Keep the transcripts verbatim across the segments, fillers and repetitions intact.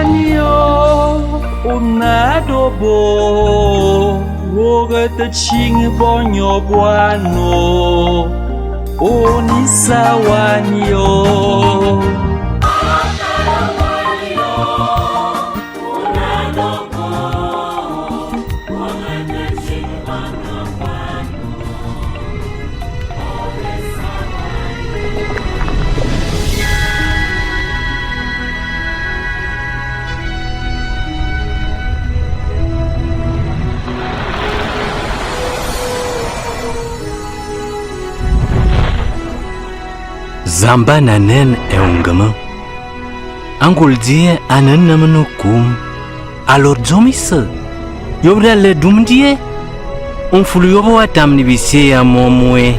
Yo, una dobo, woge te ching bonyo bwano, oni sawanyo. Zamba na nɛn ɛ ongəmə. A ngul die a nə nəm nə kum. A lod dzom isə. Yob da le dum die. Mfulu yob wa tam ni bisie ya mɔ mue.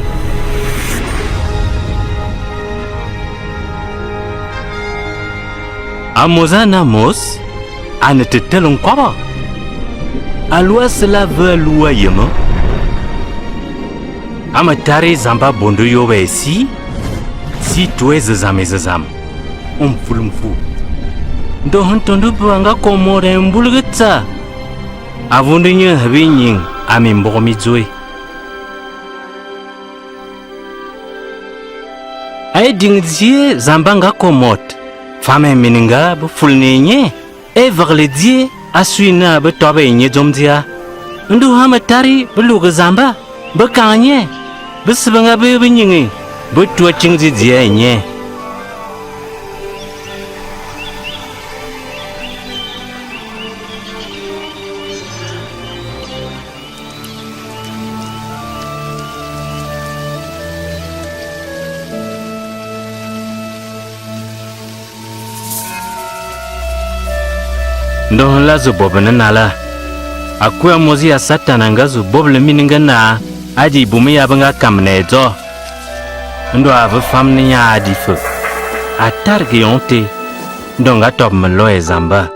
Amos a na Amos a nə tətel nkɔbɔ. A lu a sila ve a lu a yemə. A mə tari zamba bondo yob ɛ si. Si tu ezezam ezezam. Mfulu mfu. Ndo hən tondo bə a nga kɔ mɔd ɛ mbulgə tsa. Avundu nye hebe nyiŋ a mimbɔgɔ mi dzoe. A ediŋ dzie zamba nga kɔ mɔd, fam ɛ mininga bə fulu ne nye, e vəgəle dzie a sui na bə tɔbɛ nye dzom dia. Ndu ha mə tari bə luge zamba. Bə kaŋ nye, bə səbə nga bə bə nyiŋi, bə tua chiŋ didi nye. Ndɔ hən la zə bɔbə nənala. Akua mɔzi ya Satan a nga zə bɔblə mininga naa a di bumə ya bə nga kamənɛ dzɔ. Ndɔ a və fam nə nya a di fə. A tarəgə yɔŋ te. Ndɔ nga tɔb məlɔ ezamba.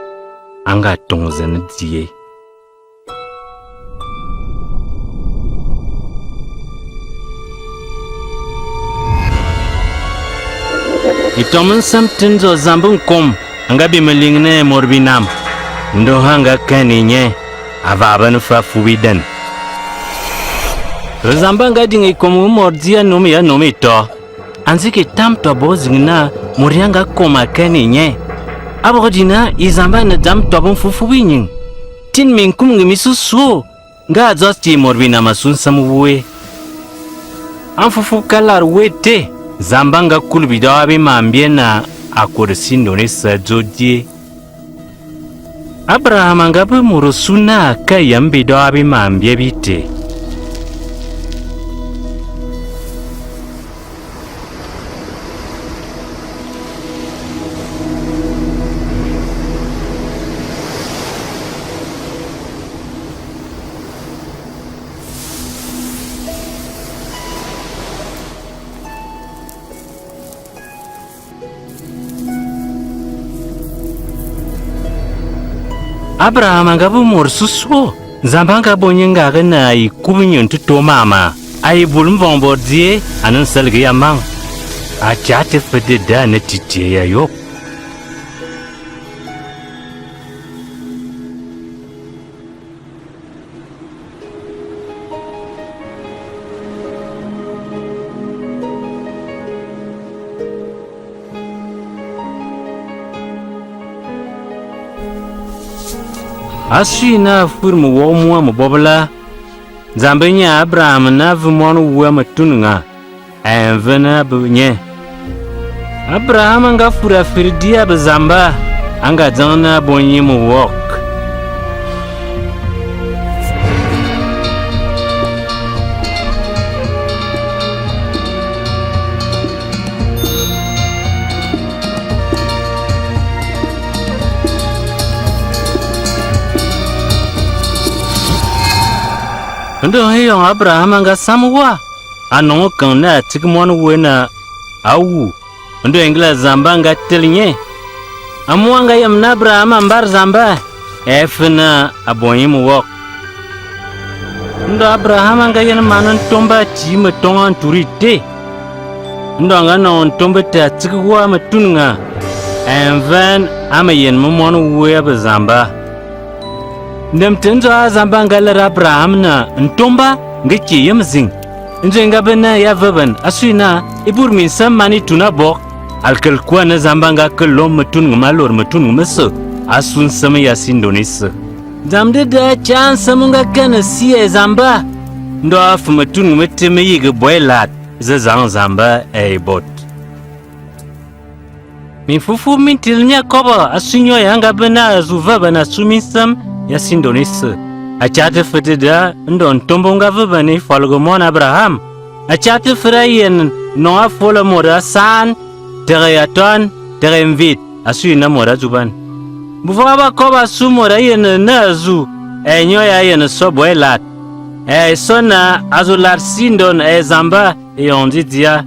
A nga toŋ zən die. Etɔm nsəm tə nzɔ zambə nkom a nga bi mə liŋ nə mɔd binam. Ndo ha nga kani nye a va bən fa fubi dən. Zambə a nga diŋ ekom mɔd dia nom ya nom etɔ. A nzigi tam tɔbɔ zigi na mori a nga koma kani nye. Abɔgɔ di na izamba nə dzam tɔbɔ mfufu bi nyiŋ. Tin minkum ngi mi susuo nga adzɔ ti mori bi na ma sunsam wue. A mfufu kalar we te zamba nga kulu bidɔ abi mambie na a kod si ndoni sa dzo die. Abraham a nga bə mor osu na a ka yem bidɔa bi mambia bi te. Abraham a nga bə mor susuo. Nzambi a nga bɔ nye ngage na a ikub nyo ntoto mama. A ibul mvɔŋ bɔ die a nə nsəlge ya maŋ. A tsa te fə dəda a nə titie ya yob. A sui na a fur məwɔg mu a məbɔbɔla. Nzambi nye Abraham na ve mɔn wu a mətun ŋa. Ɛn vən a bə nye. Abraham a nga fur afir di a bə zamba, a nga dzəŋ na bɔ nyi məwɔg. Ndɔ eyɔŋ Abraham a nga sam wa. A nɔŋ kən na a tigi mɔn we na a wu. Ndɔ engla zamba a nga təl nye. Amu a nga yem na Abraham a mbar zamba, efə na a bɔ nyi məwɔg. Ndɔ Abraham a nga yen man ntomba ti mətɔŋ a nturi te. Ndɔ a nga nɔŋ ntomba te a tigi wa mətun ŋa. Ɛn vən, a mə yən mə mɔn wu ya bə Zamba. Ndəm tə nzɔ a Zamba nga lər Abraham na ntomba ngə ki yəm zing. Nzɔ nga bə na ya vəbən, a sui na, e bur minsəm man e tun a bɔg. Al kəl kuan Zamba nga kəl lom mətun ngə ma lor mətun ngə məsə, a su nsəm ya si ndon ese. Dzam dədə a tsa nsəm nga kən si e Zamba. Ndɔ a fə mətun ngə mətə mə yigi bɔ elad, zə zang Zamba e bot. Minfufub mintil mi Yakɔbɔ a su nyɔ ya nga bə na azu vəbən a su minsəm ya si ndon ese. A tsa tə fə dədə ndɔ ntombo nga vəbən e fɔlɔgɔ mɔn Abraham. A tsa tə fə da yən nɔŋ a fol a mod a saan, təgə ya tɔn, təgə mvit, a su yi na mod a zuban. Buvɔg a Bakɔb a su mod a yən na azu, e nyɔ ya yən sɔ bɔ elad. E sɔ na azu lad si ndon e Zamba, eyɔŋ didia.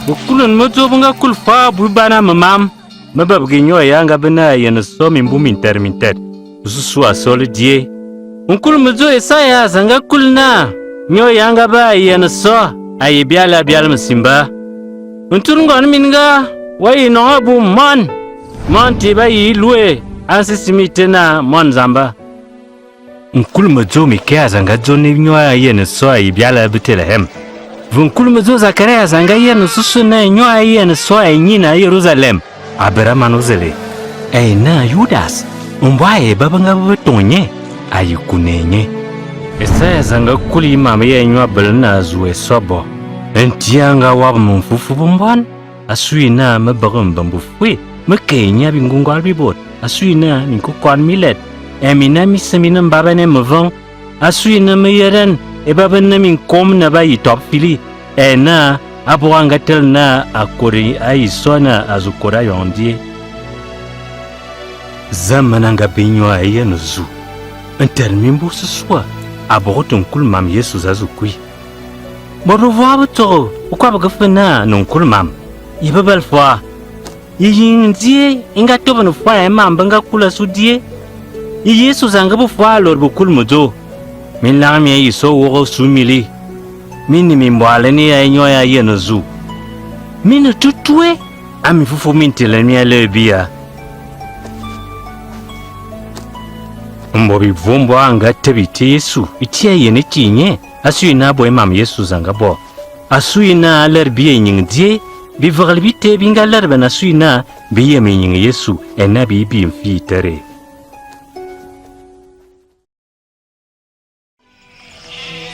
Bə kulun mədzo bə nga kul fɔɔ bwi bana məmam. Mə bəbigi nyɔ ya nga bə na ayɛn sɔ mimbu mintɛd mintɛd. Osusu a sɔle die. Nkul mədzo Esaya a za nga kul na nyɔ ya nga bə ayɛn sɔ ayi biala biala məsimba. Ntud ngɔn min nga wa yi nɔŋ abu mɔn. Mɔn ti ba yi lue a nsisi mi te na mɔn Zamba. Nkul mədzo Mikaia a za nga dzo ne nyɔ a yɛn sɔ ayi biala Betlehem. Və nkul mədzo Zakaria a za nga yɛn nsusu na nyɔ a yɛn sɔ ayi nyi na Yerusalem. A bera man ozele. Ɛɛ na Yudas, mbɔ ayi ba bə nga bə tɔŋ nye, ayi kune nye. Esaya a za nga kul yi mam ya nyɔ a bele na azu esɔ bɔ. Nti a nga wab mə mfufu bə mbɔn. A su yi na mə bəgə mbəm bə fwe, mə ke nyi a bingongɔl bibot, a su yi na minkokɔn mi lɛd, ɛmi na mise mi nə mbabɛnɛ mə vəŋ, a su yi na mə yedɛn, e ba bə nə minkom na ba yi tɔb fili, ɛɛ na a bɔgɔ a nga təl na a kode a yi sɔ na a zu kode a yɔŋ die. Zə mə na nga bə nyɔ a yɛn zu, ntɛd mimbu susua, a bɔgɔ tə nkul mam Yesu za zu kui. Bɔdovɔ a bə tɔgɔ, o kwa bə ke fe na nə nkul mam, yi bə bel fɔa. Yi yiŋ die, e nga tobən fɔa e mam bə nga kul asu die. Yi Yesu za nga bə fɔa a lod bə kul mədzo. Minlaŋ mi a yi sɔ wog asu mili. Mi ni mi mbɔale ni ya e nyɔ ya yɛn zu. Mi ni tutue, a mi fufu mi ntile mi a le bia. Mbɔ bivombo a nga te bi te Yesu, iti a yɛn eti nye. A su yi na a bɔ e mam Yesu za nga bɔ. A su yi na a lɛd bi enyiŋ die, bivəgəl bite bi nga lɛd bən a su yi na bi yem enyiŋ Yesu, ɛna bi bi mfi itere.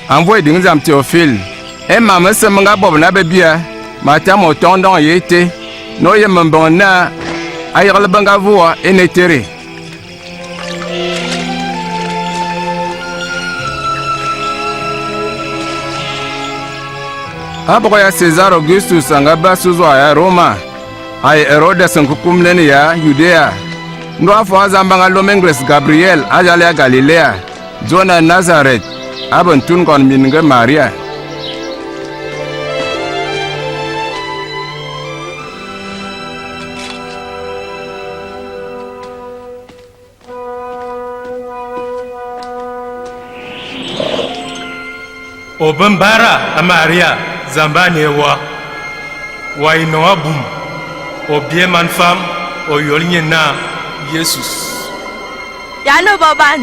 Amvo ediŋ dzam Teofil, e mam nsem nga bɔbɔ na be bia, ma tam otɔŋ ndɔŋ ye ete, na oyem mbəŋ na ayəgəl bə nga voa e ne tere. Abɔgɔ ya Cesar Augustus a nga bə asu zɔa ya Roma, ai Herodes nkukum nene ya Yudea, ndɔ afɔ a zamba nga lome ngres Gabriel a jale ya Galilea, dzo na Nazaret, a bə ntun ngɔn min nge Maria. O bə mbara a Maria, zamba ane wa, wa yi nɔŋ abum, o bie man fam, o yɔl nye na Yesus. Ya ne bɔban,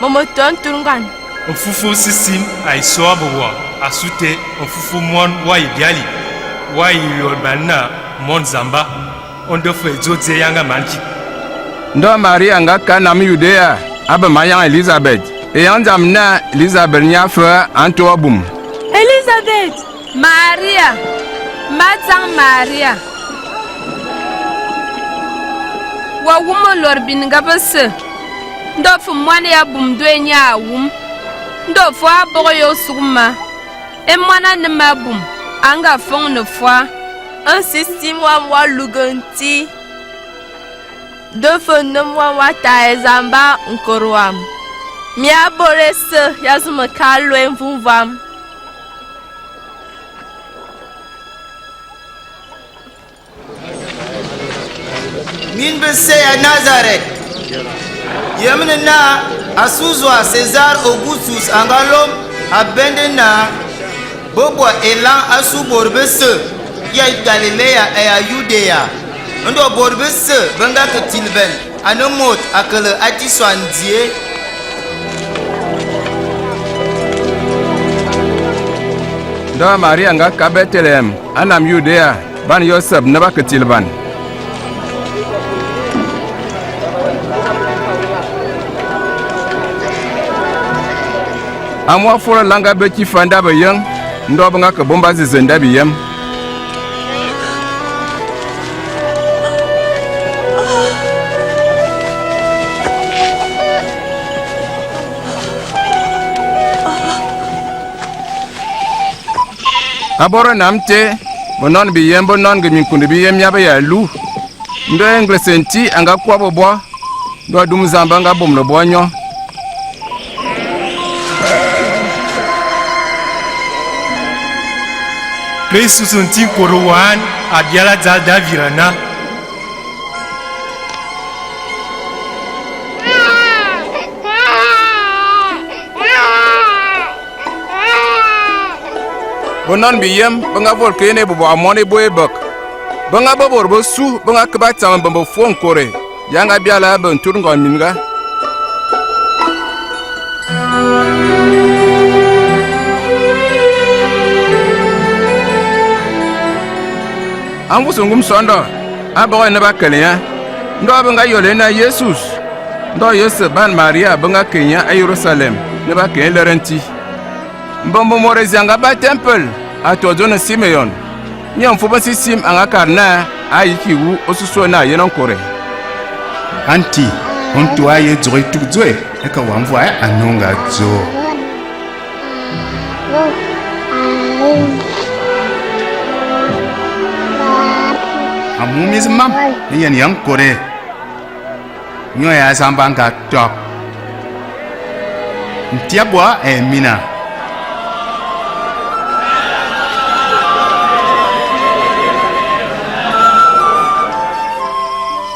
mə mə tɔ ntul ngɔn. Mfufu sisim a yi sɔ bə wɔ, a su te mfufu mɔn wa yi biali, wa yi yɔl ban na mɔn zamba. Ondo fo edzo dze yanga man ki. Ndɔ Maria nga ka nam Yudea, a bə ma yang Elizabeth. Eyang dzam na Elizabeth nya fə a nto abum. Elizabeth! Maria! Ma dzang Maria! Wa wum olɔr bin nga bese. Ndɔ fo mwan ya bum do enya a wum. Ndɔ fo a bɔgɔ yo suguma. E mwan a ne ma bum, a nga fong ne fwa. Nsisim wam wa luge nti. Dofo nnem wam wa tae zamba nkoro wam. Mi abore se ya zeme ka loe mvumvam. Min be se ya Nazareth. Yemene naa, a su zwa Cesar Augustus a nga lom, a bende naa, be bɔ elan a su bot bese ya Galilea ya Yudea. Ndɔ bot bese be nga ke tilben, a ne mot a kele a ti sɔan die. Ndɔ Maria nga ka Bethlehem, a nam Yudea, ban Yosep ne ba ke tilban. Amu a fôr langa be ki fa nda be yeng, ndɔ be nga ke bomba zeze nda biyem. A bɔrɔ nam te, be nɔn biyem, be nɔn nge minkundi biyem mia be ya lu. Ndɔ engles nti a nga kua be bɔ, ndɔ dum zamba nga bom le bɔ nyɔ. Kristus nti nkoro waan a biala dzal David ana. Be nɔn biyem, be nga vɔl ke yen ebobog amɔn ebo ebek. Be nga bebor be su, be nga ke ba tsam mbembe fo nkore, ya nga biala be ntud ngɔn min ga. A mvus ngum sɔndɔ, a bɔgɔ ne ba kele nya. Ndɔ be nga yɔle na Yesus. Ndɔ Yosef ban Maria be nga ke nya a Yerusalem, ne ba ke nya lere nti. Mbembe mɔt ezia nga ba tempel, a tɔ dzone Simeon. Nyia mfub nsisim a nga kar na, a yiki wu osusu na yen nkore. Anti, ontu a ye dzog etuk dzoe, e ka wa mvua a nonga dzo. Amu mis mam, ne yen ya nkore. Nyɔ ya zamba nga tɔb. Ntia bɔ a mina.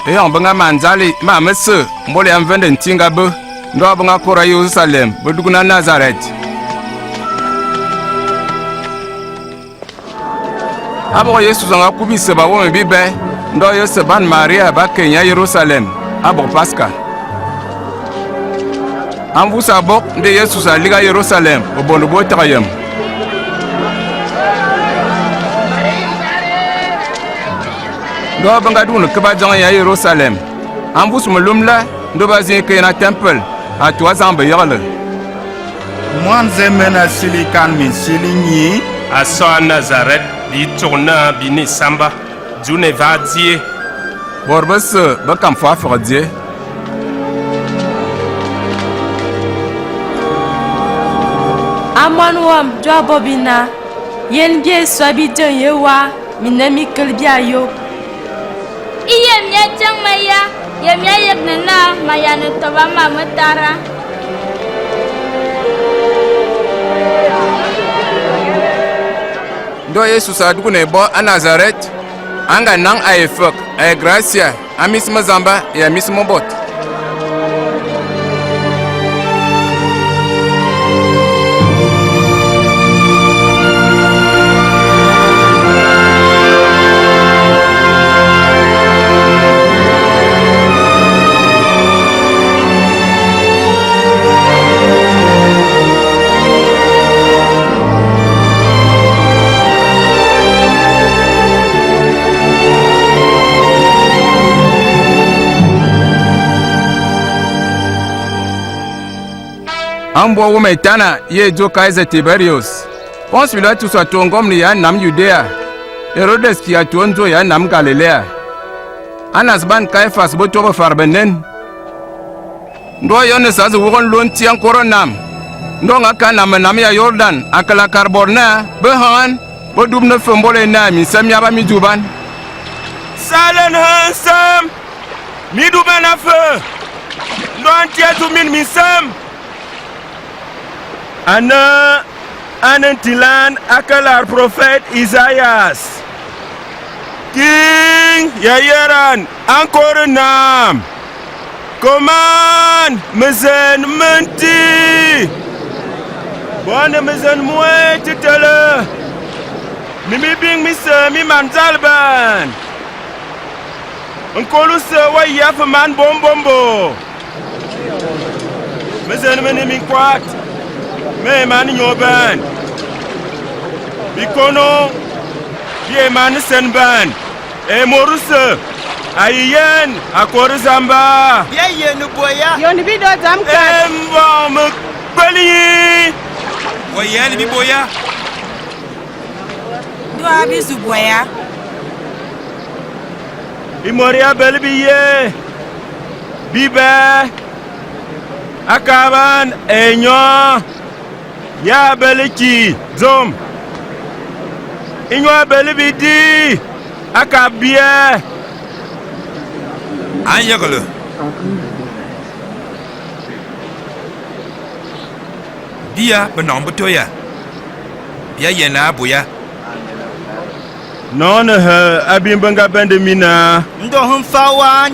Eyɔŋ be nga man dzali ma mese mbole ya mvende nti nga be, ndɔ be nga kora Yerusalem, be dug na Nazareth. Abɔgɔ Yesus a nga kub ise bawom bibɛ, ndɔ Yosef ban Maria ba ke nya Yerusalem, abɔgɔ Paska. A mvus abɔg, nde Yesus a liga Yerusalem, obon bo tege yem. Ndɔ be nga dun ke ba dzang ya Yerusalem. A mvus melum la, ndɔ ba zin ke na tempel, a tu a zang beyegele. Mɔn zɛ mɛn a sili kan min sili nyi. A sɔ a Nazareth, bi tug na bi ne samba, dzu ne va die. Bor bese be kam fo a fege die. A mɔn wam, jɔ a bɔ bi na, yen bi esua bi jeng ye wa, mi ne mi kel bi a yo. I yem ya jeng ma ya, yem ya yeg ne na ma ya ne tɔba ma me tara. Ndɔ Yesus a dug ne bɔ a Nazareth, a nga nang a efek, a e gracia, a mis mezamba, ya mis mobot. A mbu a wom etana ye edzo Kaiser Tiberius, Ponce Pilatus a too ngɔmlɛ ya nam Yudea, Herodes ki a too ndzo ya nam Galilea. Anas ban Kaifas be too befara benen. Ndɔ Yohanes a ze wog nlo nti a nkoro nam. Ndɔ nga ka nam menam ya Yordan a kǝl a kar bor na, be hǝngan, be dub ne fe mbole na minsem miaba miduban. Salen ha nsem. Mi duban afə ndɔ a nti atsum min minsəm. Anə a ne ntilan a kəlar profet Isaias. Kiŋ ya yeran a nkore nam. Koman, məzen mə nti. Bɔ ne məzen mwe titele. Mi mi biŋ mi se mi man dzalban. Nkolu se wa ya fe man bombombo. Məzen mə ne minkwad mə man nyɔ bən. Bikono bi man sen bən. E mor se a yi yen a kor zamba. Bia yen boya. Yon bi dɔ dzam kat. E mbɔ mə kpeli. Wa yen bi boya. Ndɔ a bi zu boya. Bi mori a bele bi ye. Bi bɛ. A kaban enyɔ. Ya bele ki dzom. Enyɔ a bele bi di. A kab bie. A yegele. Bia benɔŋ beto ya. Bia yɛn a boya. Nɔ ne hə a bi mbe nga bende mina. Ndɔ hə mfa wan.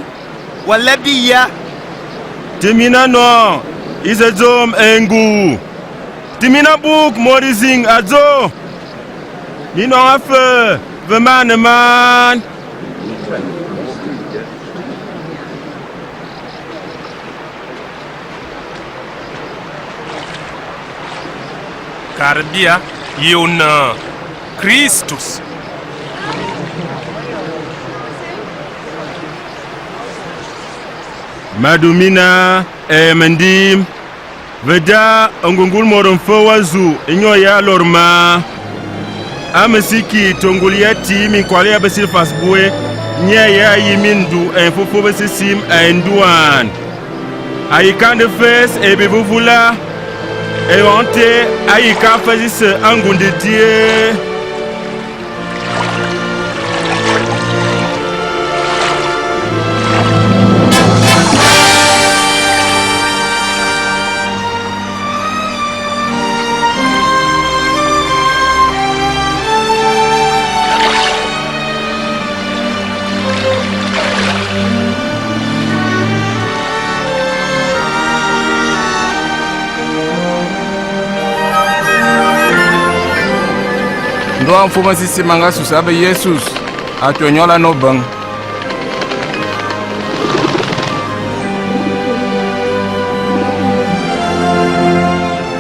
Wala bi ya. Ti mina nɔ. Ize dzom engu. Ti mina buk mori zing adzo. Minɔŋ a fe ve man man. Kar bia ye o naa Kristus. Madu mina, ee, mendim. Ve da, ongungul mor mfe wa zu, nyo ya lor ma. A mesiki tongul ya ti minkwale ya besilfas bue, nye ya yi mindu en fofo besisim en duan. A yi kande fes e bivuvula, e ɔn te a yi ka fes se a ngunde die. Ndɔ a mfom nsisim a nga sus a be Yesus, a twe nyɔl a nɔ bǝŋ.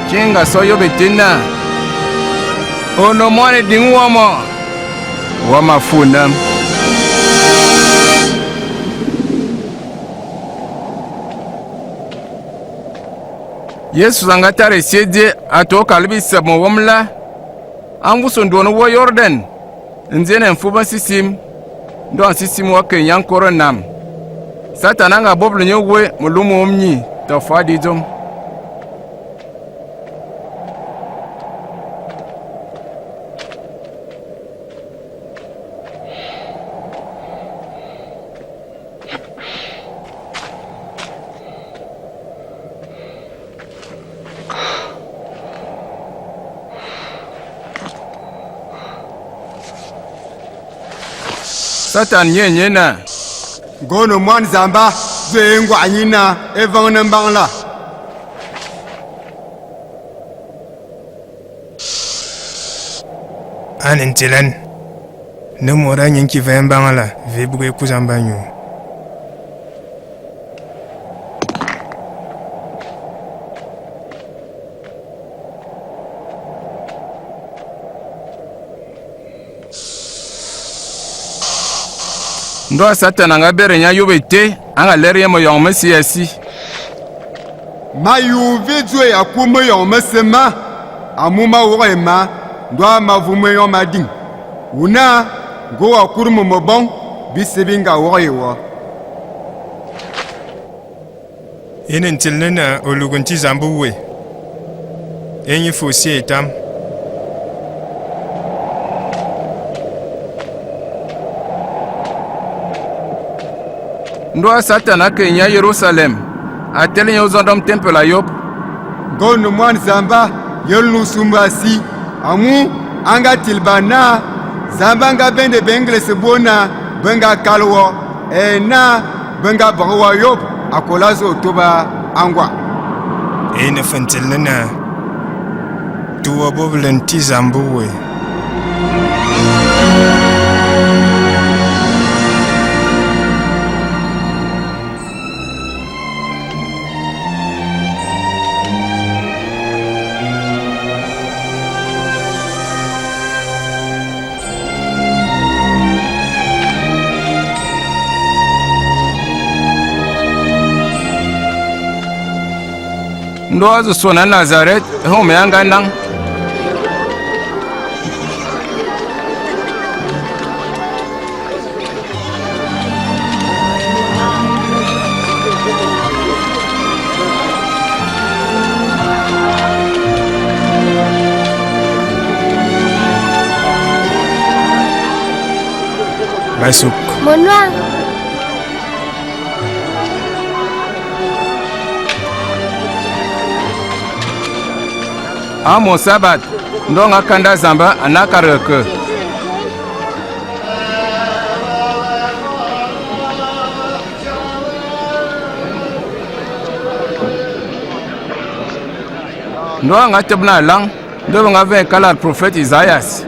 Kiŋ nga sɔ yob ete naa, ono mɔn ediŋ wɔ mɔ, wa ma fu nam. Yesus a nga tare esie die, a too kal bisəp məwom la, a ngus nduon wa Yordan, nzien a mfub nsisim, ndɔ nsisim wa ke nyaŋ koro nam. Satan a nga bobol nye we mǝlum wom nyi, tɔ fɔɔ a di dzom. Satan nye nye naa, ngono mwan zamba, zwe e ngwa nyi naa e vangene mbaŋ la. A ne ntilɛn, ne mɔd a nyiŋ ki vɛɛ mbaŋ la, ve bug e kuzan ba nyu. Ndɔ a Satan a nga bere nye a yob ete, a nga lede ye meyɔŋ mese ya si. Ma yu vi dzue aku meyɔŋ mese ma, amu ma wɔg ye ma, ndɔ a ma vu meyɔŋ ma diŋ. Wu naa, ngo wa kuru me mebɔŋ, bisi bi nga wɔg ye wɔ. E ne ntil ne naa olug nti zambe we, e nyi fo sie etam. Ndɔ a Satan a ke nyia Yerusalem, a tele nyia ozɔndɔm tempel a Yob. Ngɔn ne mɔn Zamba, yelǝn osumba si, amu a nga tilba naa, Zamba a nga bende be ngelesǝ bo naa be nga kal wɔ, ee naa be nga bɔgɔ wɔ Yob, a kola zɔ otoba angwa. Ee, ne fentil ne naa, tu wɔ boblen ti Zamba we. Ndɔ a zǝ sɔ na Nazaret, hom ya nga naŋ. Basuk. Monwa. Amon Sabat, ndɔ a nga kanda Zamba a na karǝgǝ kǝ. Ndɔ a nga tǝbǝ na laŋ, ndɔ bǝ nga vǝn kala profet Isaias.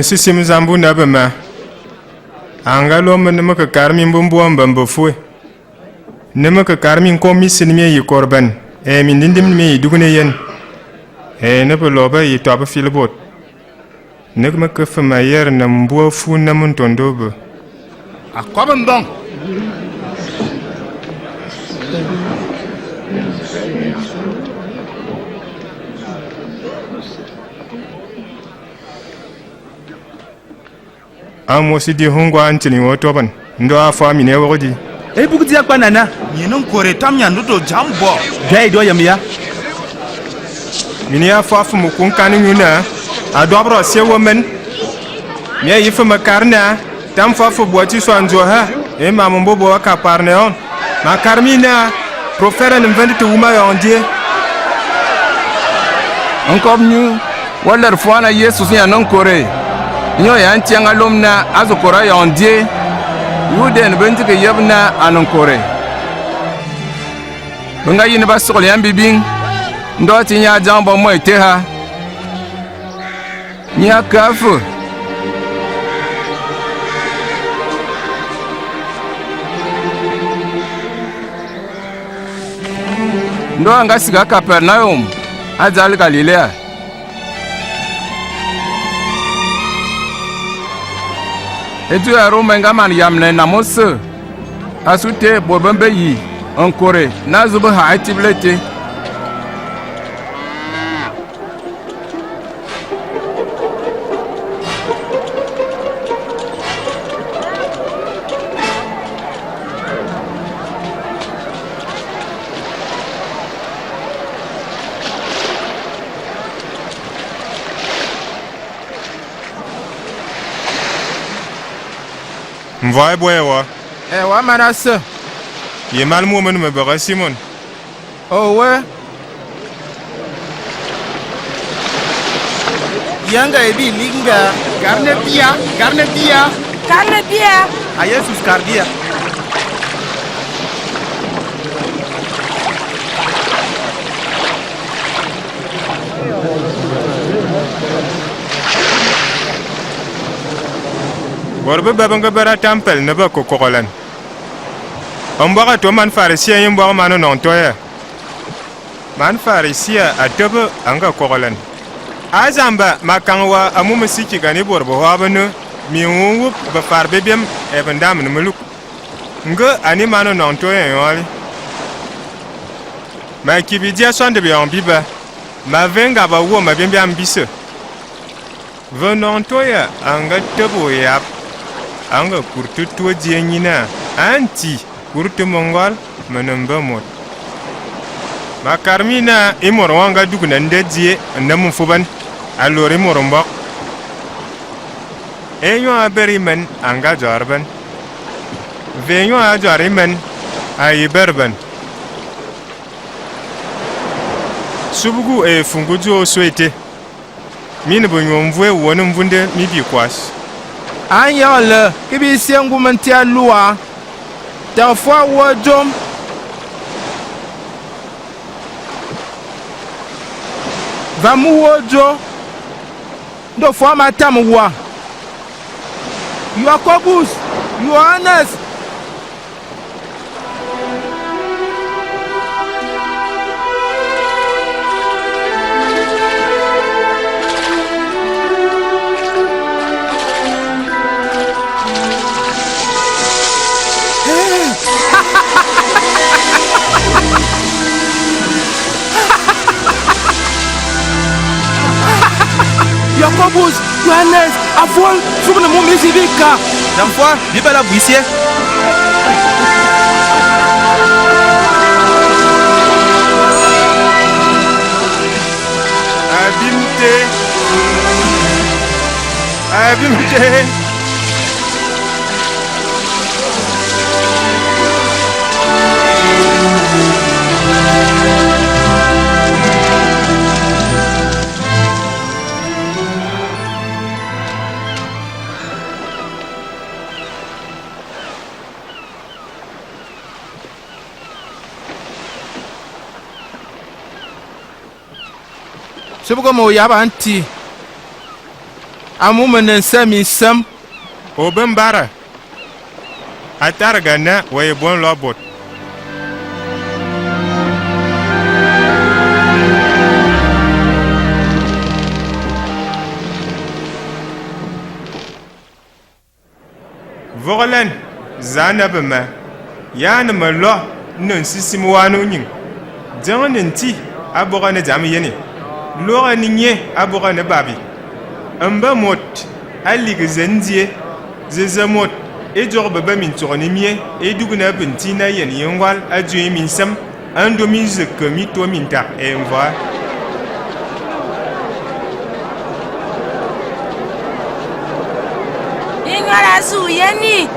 Nsisim Zambǝ na bǝma, a nga lom ne mǝ kǝ kar mi mbǝmbua mbǝmbǝfue. Ne mǝ kǝ kar mi nkom mi sin mi ayi Korban, ee, mi ndindim mi ayi Dugun Eyen, ee, ne bǝ lɔ bǝ ayi tɔbǝ filbot. Ne mǝ kǝ fǝm ayere na mbua fu na mǝ ntondo bǝ. A kɔbǝ mbɔŋ. Amos di hungwa ntini wo tobin, ndo afɔ amini ewog di. Ebuk di akpa nana. Nyina nkore tam nya ndodo jam bo. Dai do yam ya. Mini afɔ afum ku nkan nyu na, adɔbrɔ se wo men. Mia yi fem kar na, tam fɔ afo bua ti so anzo ha, e ma mo mbo bo wa Kapernaum. Ma kar mi na, profet ne mvend te wuma yɔn die. Nkɔb nyu, wa lɛr fɔana Yesus nya ne nkore. Nyo ya ntiang alom na azo kora yɔn die. Yuden be ndik yeb na an nkore. Be nga yin ba sogol ya mbibiŋ. Ndɔ ti nya jang bɔ mo ete ha. Nyi a kǝ afǝ. Ndɔ a nga siga Kapernaum, a dzal Galilea. Edu ya Roma e nga man yamnɛ na Mose, a su te bot be mbe yi nkore, na zu be ha etible te. Mvɔ ebo ewa. Ewa mana se. Ye mal mu omen me bege Simon. Owe. Yanga ebi linga. Karne bia, karne bia. Karne bia. A Yesus kar bia. Bot bebab nge bera tempel ne ba kokogolən. Mbɔg ato man Farisie nyi mbɔg man nɔntɔ ya. Man Farisie a tebe a nga kogolən. A Zamba ma kang wa amu mǝ siki gani bot bǝhɔbǝ ne mi wu wup bǝfar bebiem ebe ndam ne mǝluk. Nge ani man nɔntɔ ya nyɔli. Ma kibi di asɔndɔ biyɔŋ biba, ma ve ngaba wo ma bimbiam bisɔ. Ve nɔŋ to ya a nga tebe oyab, a nga kur tutu die nyina, a nti kur te mongɔl me ne mbe mot. Ma kar mi na imor wa nga duk na nda die nda mfubən, a lor imor mbɔk. Enyo a ber imən a nga jɔr bən. Ve enyo a jɔr imən a iber bən. Subugu e fungu jo oso ete. Min be nyom mvue won mvunde mi bi kwas. A nyegele ki bi sie ngum ntia lua. Teg fua wo jom. Va mu wo jo. Ndo fua ma tam wa. Yakobus, Yohanes. Yakobus, Yohanes, a vol, sug ne mum isi bi ka. Damfwa, bi bala bu isie. Abim te. Abim te. Sibgɔ mə oyab a nti. Amu mə nə nsem minsem. Obe mbara. A tarəga na wa ebon lɔ bot. Vogolɛn, zaan a be ma, ya a ne məlɔ, n ne nsisim wa a ne onyiŋ. Jəŋ ne nti, a bɔgɔ ne jam yene. Lɔgɔ ne nye, a bɔgɔ ne babi. Mbe mot, a lig ze ndie, ze ze mot, e jɔgɔ bebe mintɔgɔ ne mie, e dug ne be nti na yen ye ngɔal, a jue minsem. Ando mi zǝkǝ mi to mi ntak e mvɔ a. Inyɔl a zu ye ni.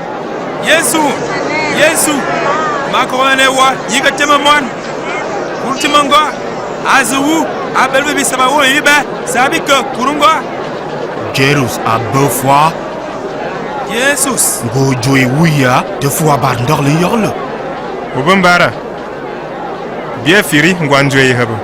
Yesu, Yesu, ma kɔgɔ ne wa, yi ke teme mɔn. Kur ti mangɔ, a zu wu, a bel be bi saba wo yi be, sa bi ke kur ngɔ. Jairus a be fwa. Yesus. Ngo joi wu ya, te fwa bar ndɔgɔ le yɔgɔ le. Obe mbara. Bia firi ngwa nzwe ihəbə.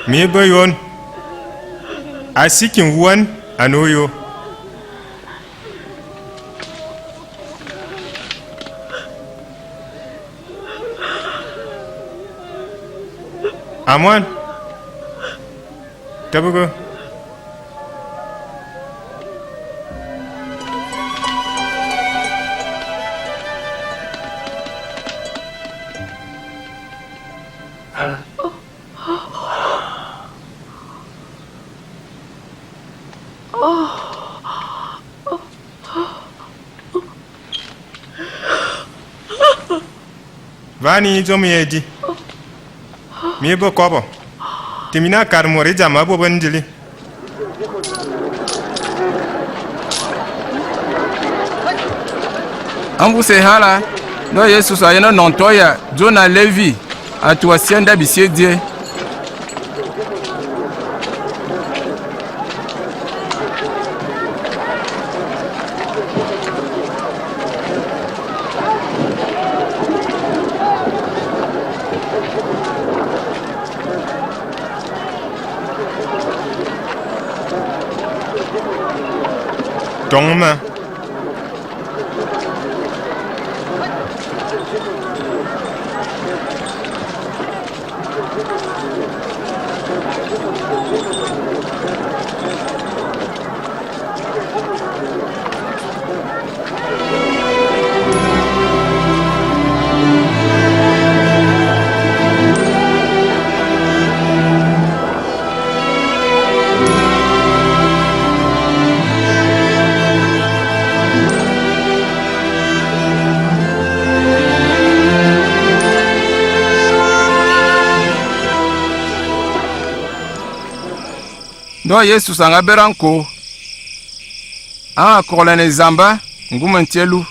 Mi bə yon, a si ki wuan anə oyo. Amɔn, təbə gə. Vani idzom ye di. Mi bə kɔbɔ. Timina kad mori jama bobən dili. A mvus ehala, ndɔ Yesus a yen ɔnɔn tɔ ya Jona Levi, a tu a sia nda bisie die. Tɔŋ ma. Ndɔ Yesus a nga bera nko, a nga kɔgɔlɛn ezamba ngum ntie lu.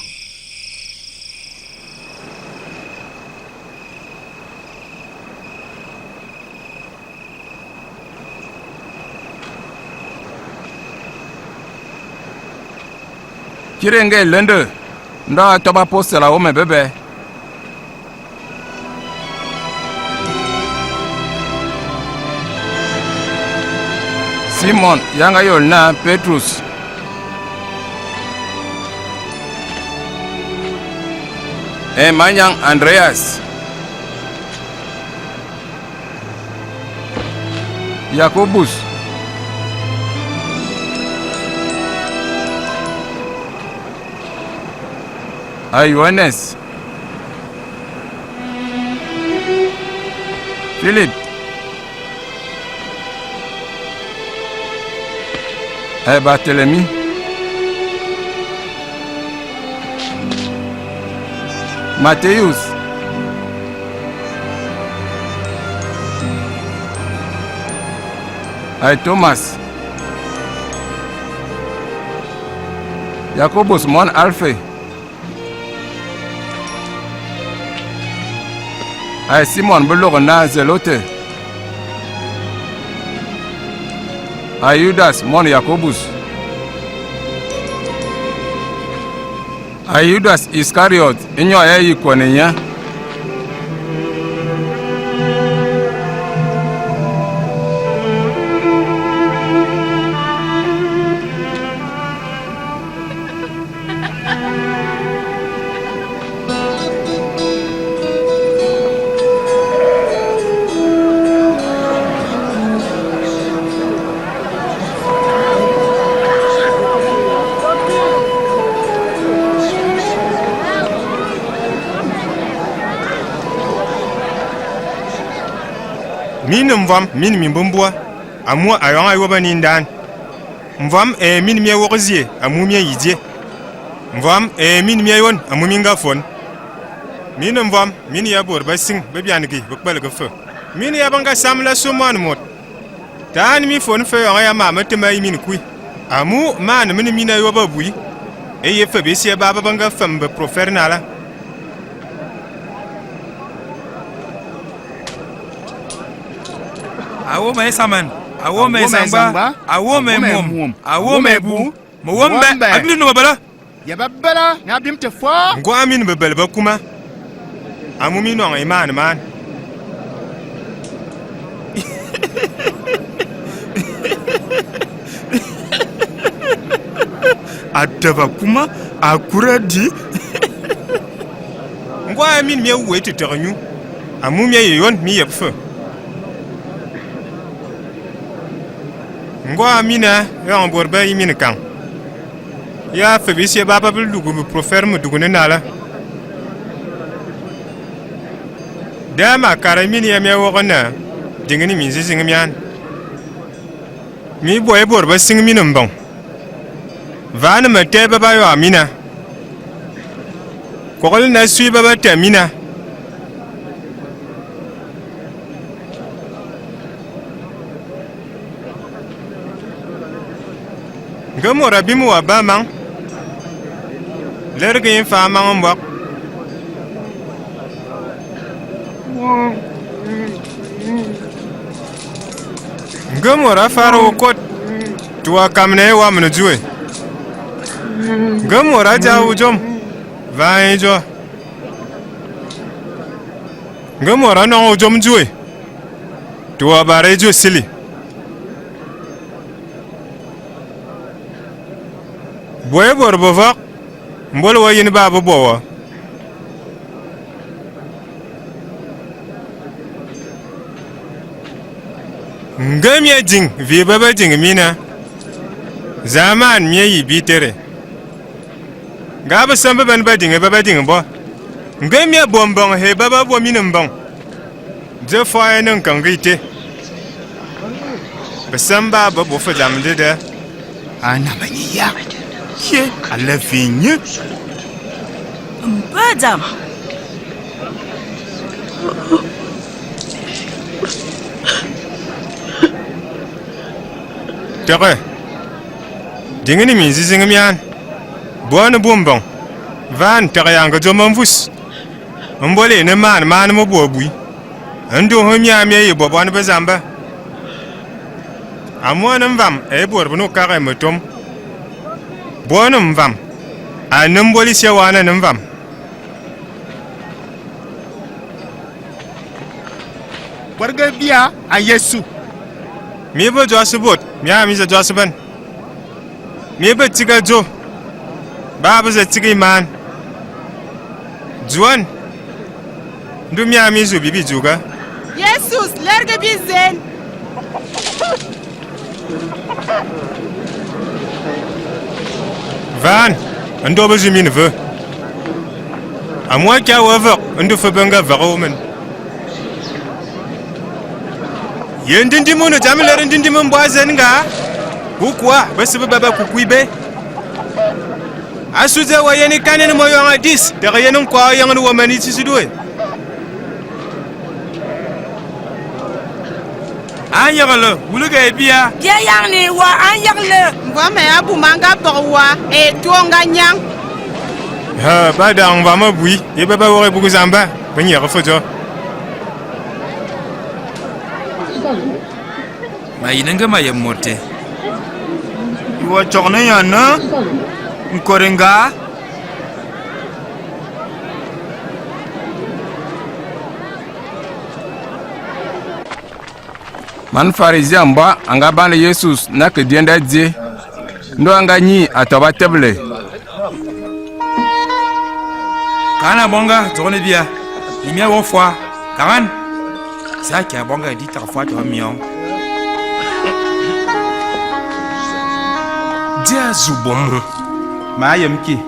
Kiri nge elende, ndɔ a tɔbɔ apostɛl a wome bebe. Simon, ya nga yol na Petrus. Ee, manyaŋ Andreas. Yakobus. A Yohanes. Filip. Ai Bartelemi. Mateus. Ai Thomas. Yakobus mɔn Alfe. Ai Simon bə logo na Zelote. Ai Yudas mɔn Yakobus. Ai Yudas Iskariot, enyo ai ayi kɔne nya. Min mvɔm, min mimbumbua, amu ayɔŋ a yobɔ ni ndan. Mvɔm ee min mi ewog zie, amu mi eyidie. Mvɔm ee min mi eyon, amu mi ngafon. Min mvɔm, min ya bod ba sing, be bian gi, be kpelege fe. Min ya be ngasamla so mɔn mot. Taan mi fon fe yɔŋ ya ma me teme ayi min kui. Amu man min min ayob abui. Eye fe besie ba be ngafem be profet nala. A wom esaman, a wom esangba, a wom emom, a wom ebu. Mə wom bɛ, a bim te mə bala. Ya ba bala, na bim te fɔɔ. Ngɔ amin bebel ba kuma. Amu mi nɔŋ iman man. A taba kuma, a kura di. Ngɔ amin mi ewu etitəgə nyu. Amu mi eyeyon mi yep fe. Ngɔ amina yɔŋ bod ba imin kaŋ. Ya fe besie ba ba bə lug mə profet mə dugun nala. Dama kare min ya mi awog na dingin mi nzizing mian. Mi bɔ ebor ba sing min mbong. Van mə tɛ ba ba yɔ amina. Kogol na sui ba ba tɛ mina. Nge mot abim wa ba maŋ, Lerge yi mfag maŋ mbɔg. Nge mor a fara okot, te wa kamene wa mene jue. Nge mor a ja ojom, va yi jɔ. Nge mor a nɔŋ ojom jue, te wa bare jue sili. Bɔ ye bot bevɔg, mbol wa yin ba be bɔ wɔ. Nge mi ediŋ vi be be diŋ mina, zaman mi eyi bi tere. Nga besem be ben be diŋ be be diŋ bɔ. Nge mi ebo mbɔŋ he be be bo mine mbɔŋ. Dze fɔɔ ye ne nkəŋ gə ite. Besem ba be bo fe dzam dede. A nam nyi ya. Ye a le fi nye. Mpe dzam. Tege. Diŋ ne minziziŋ mian. Bɔ ne bu mbɔŋ. Van tege ya nge dzom mvus. Mbole ne man man me bo bui. Ndu hu mia mia yi bɔ bɔn be zamba. Amu ane mvam e bor bunu kage metom. Bɔ ne mvam. Ane mbole sia wane ne mvam. Bɔrge bia a Yesu. Mi be jɔs bot, mia mi ze jɔs ben. Mi be tiga jo, ba be ze tiga iman. Juan, ndu mia mi zu bibi juga. Yesus, lerge bi zen. Van, ndɔ be zu min ve. Amu akia wa vek, ndu fe be nga vek o men. Ye ndindim unu jam lere ndindim mbɔ azen nga. Kukua, bese be baba kukui be. Asu dze wa yeni kanen mo yong adis, dege yeni nkwa yong ni wa mani sisi due. Anyegele, wulege bia. Bia yang ni wa anyegele. Mvɔ mɛ a buma nga bɔgɔ wa, e tuo nga nyang. Ha, ba dang mvɔ ma bui, ye baba wore bugu zamba, be nyege fo jo. Ma yinǝ nge ma yem mɔ te. Iwa cɔg ne ya na nkore nga. Man Farizian mbɔ a nga bane Yesus na kǝ dienda die, ndɔ a nga nyi a tɔbɔ a tebele. Kaan abɔ nga, dzɔgɔn ebia, yimi a wɔ fɔa, kagan. Za kia abɔ nga di tag fɔa tɔbɔ miɔŋ. Dia zu bɔ mu. Ma yem ki.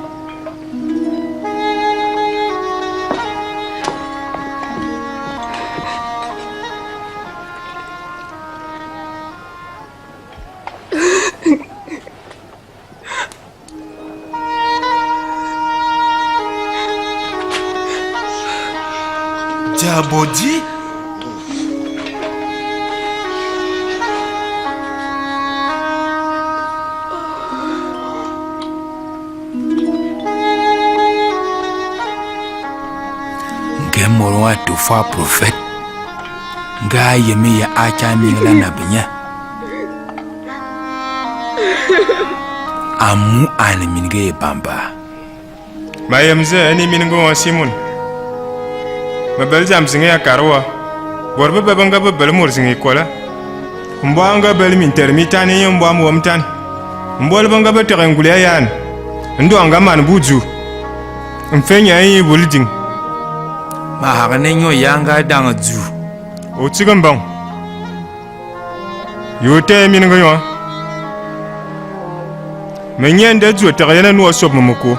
Jabodi. Nge mɔlɔ wa to fɔɔ profet, nga a yem ya a tsa miŋ la na benya. Amu a ne minge ye bamba. Ma yem zǝ, e ne minge wa Simon. Me bele dzam ziŋ ya kare wa. Bot bebe be nga be bele mor ziŋ ikole. Mbɔ a nga bele mintere mitan ye mbɔ a mewom tan. Mbɔ le be nga be tege ngul ya yan. Ndɔ a nga man bu ju. Mfe nya ye bul diŋ. Ma hagane nyo ya nga dang ju. O tsige mbɔŋ. Ye o tɛ ye minǝŋgǝ nyɔ. Mǝ nyia nda dzua tǝgǝ yɛn anu asop mǝ mǝko.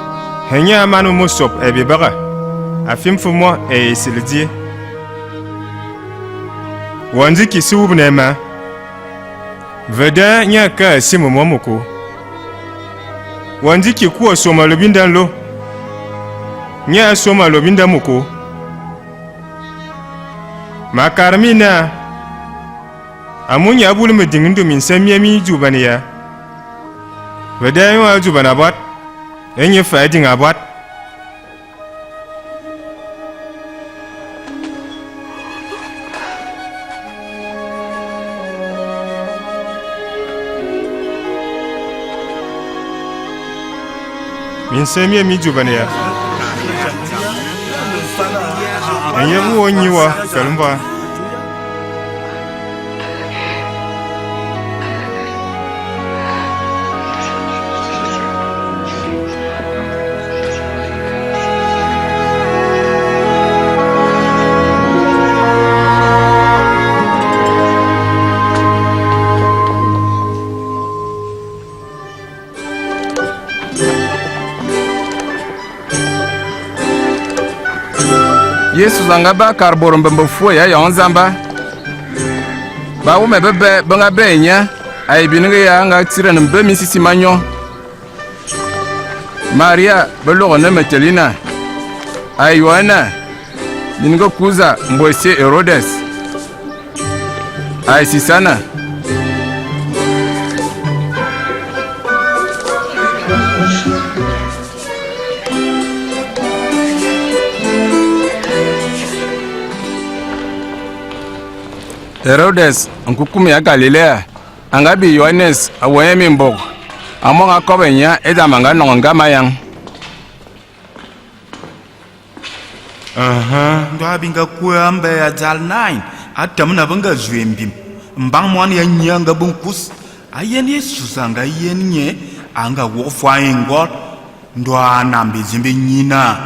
Hɛ nyia aman mǝ mǝ sop ɛbi bǝgǝ. Afim fǝ mɔ ɛyɛ esili die. Wa nji ki si wub nɛ ma. Vǝ dɛ nyia ka asi mǝ mɔ mǝko. Wa nji ki ku asom alobi nda lo. Nyia asom alobi nda mǝko. Ma kare mi naa. Amu nyi a bulu mǝdiŋ ndu minsem mie mi juban ya. Vǝ dɛ nyɔ a juban abɔd, e nyi fǝ a diŋ abɔd. Minsem mie mi juban ya. Enye bu wo nyi wa kal mba. Yesus a nga ba kar boro mbembə fua ya yɔŋ nzamba. Ba wumɛ bebe be nga be nya, ai binige ya nga tiren mbe misisi ma nyɔ. Maria be logo ne Magdalena, ai Yoana, binige Kuza mbo ese Herodes. Ai Sisana. Herodes, nkukum ya Galilea, a nga bi Yohanes a wa nye mimbog, a mɔŋ a kɔbɔ nya, e dam a nga nɔŋ nga mayaŋ. Aha, ndɔ a bi nga kue a mbe a dzal nine, a tǝmǝn a be nga zue mbim. Mbaŋ mɔn ya nyi a nga be nkus, a yen Yesus a nga yen nye, a nga wog fɔɔ a ngɔl, ndɔ a nam bizim bi nyi na.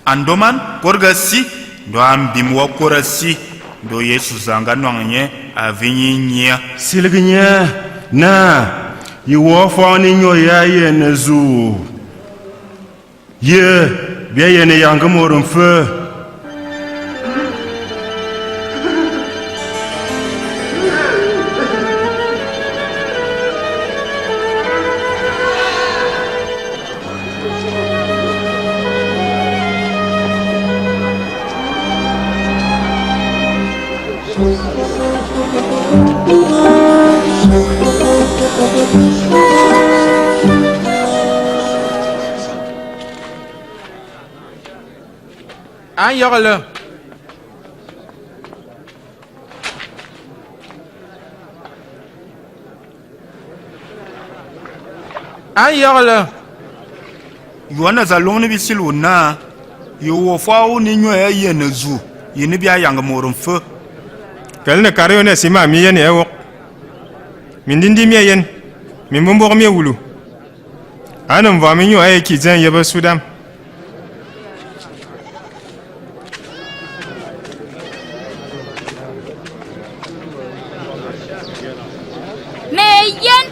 A ndoman, kod ga si, ndɔ a mbim wa kod a si, ndɔ Yesus a nga nɔŋ nye, a vi nyi nyia. Siligi nye, na, yi wog fɔɔ ni nyo ya yen zu. Ye, bia yene ya ngemor mfe. Anyɔgɔlɔ. Anyɔgɔlɔ. Yohanes a loŋ ne bisili o naa, ye wɔ fɔɔ a o ne nyo ya yen azu, ye ne bia yang mor mfe. Kɛl ne kar Yohanes ima mi yen ya wok. Mindindi mi yen, mimbumbog mi wulu. Anǝm vwa mi nyu a ye ki dzeng yebe sudam. Mǝ yen.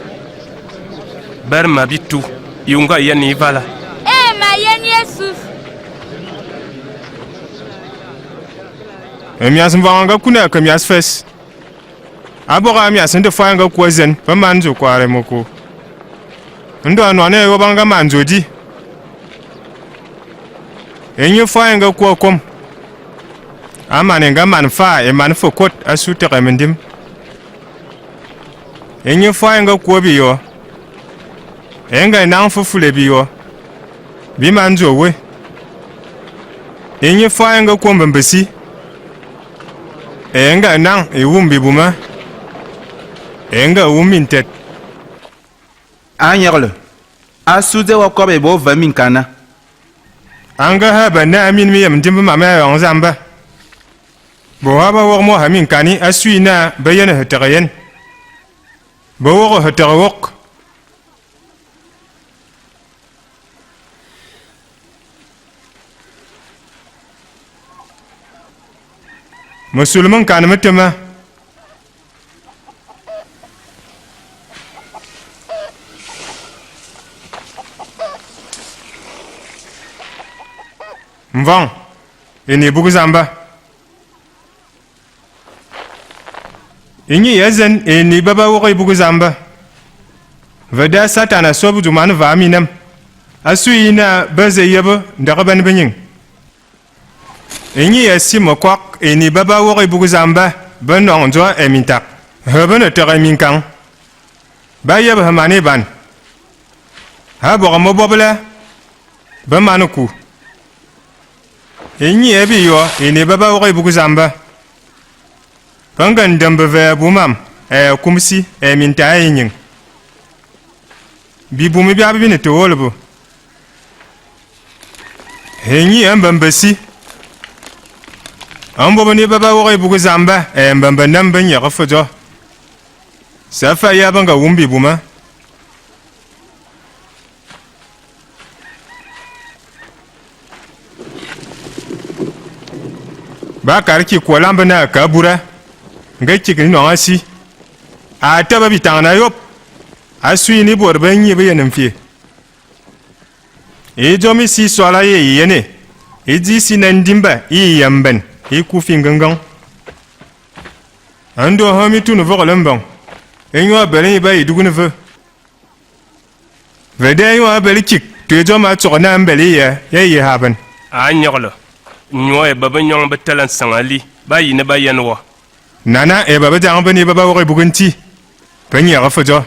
Bere ma bitu, yunga yen ivala. Ee, ma yen Yesus. Emias mvanga kuna ke mias fes. Abɔgɔ amias ndɔ fai nga kua zen, pe man ndzo kware moko. Ndɔ anɔane ewɔba nga man ndzo di. Enyi fai nga kua kom. Amane nga man fa, eman fe kot, asu tege mendim. Enyi fai nga kua biyɔ. Enga enan fufule biyɔ. Bi man ndzo we. Enyi fai nga kua mbembesi. Enga enan ewum bibuma. Enga ewum mintet. Anyegele. Asu dze wa kɔb ebo va minkana. Anga ha ba na amin mi yem ndim mam ya yɔŋ zamba. Bo ha ba wog mo ha minkani asu ina ba yen hetege yen. Ba wog hetege wog. Mǝ sulu mǝ nkan mǝ tǝma. Mvɔŋ, e ne bug zamba. Enyi ya zen e ne ba ba wog e bug zamba. Ve da Satan a sɔb du man va minem. A su yi na ba ze yebe ndege ben benying. Enyi ya si mekɔk e ne ba ba wog e bug zamba be nɔŋ ndzɔ e mintak. He be ne tege minkaŋ. Ba yebe he man iban. Ha bɔgɔ mebɔbele be man ku. Enyi ya biyɔ e ne ba ba wog e bug zamba. Be nga ndem bevee bumam, ee, kumsi, ee, mintaa, ee, nying. Bibum bia bi ne te wol bo. Enyi mbembe si. Mbombo ni ba ba wog ebugu zamba, e mbembe nam be nyege fedɔ. Sa fa ya ba nga wum bibuma. Ba kar ki kualan be na ka bura, nga kig ni nɔŋ asi. A taba bi tangan a yop. A sui ni bor be nyi be yen mfie. Idzom isi sɔla ye i yene, idzi isi na ndimba i yem ben, i ku fi ngengeng. Ndo ho mi tun vogele mbong, enyo abele nyi ba idugune ve. Ve de enyo abele kik, tu idzom a tsogo na mbele ye, ye ye haben. A nyogele, nyo e ba be nyong be tele nsang ali, ba yine ba yen wo. Nana e ba be dang be ni ba ba wog ebugu nti, be nyege fedɔ.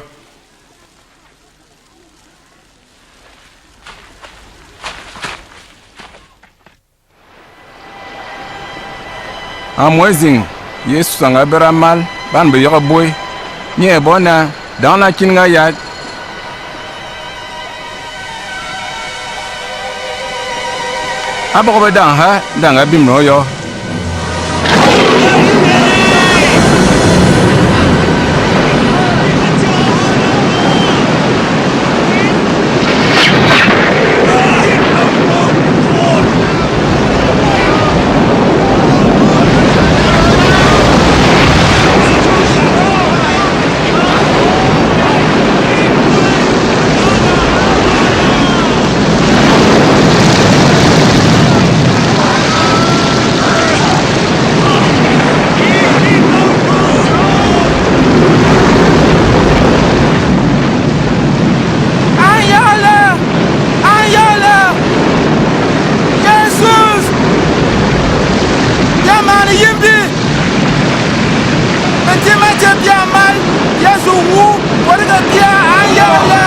Amɔ eziŋ, Yesus a nga bere amal, ban be yɔgɔ boe. Nyɛ bɔ na, dang na kin nga yad. A bɔgɔ be dang ha, dang a bimro yɔ. Anyele! Anyele! Yesus! Bia man yimbi! Ntima je bia mal, Yesu wu, kodǝgǝ bia anyele!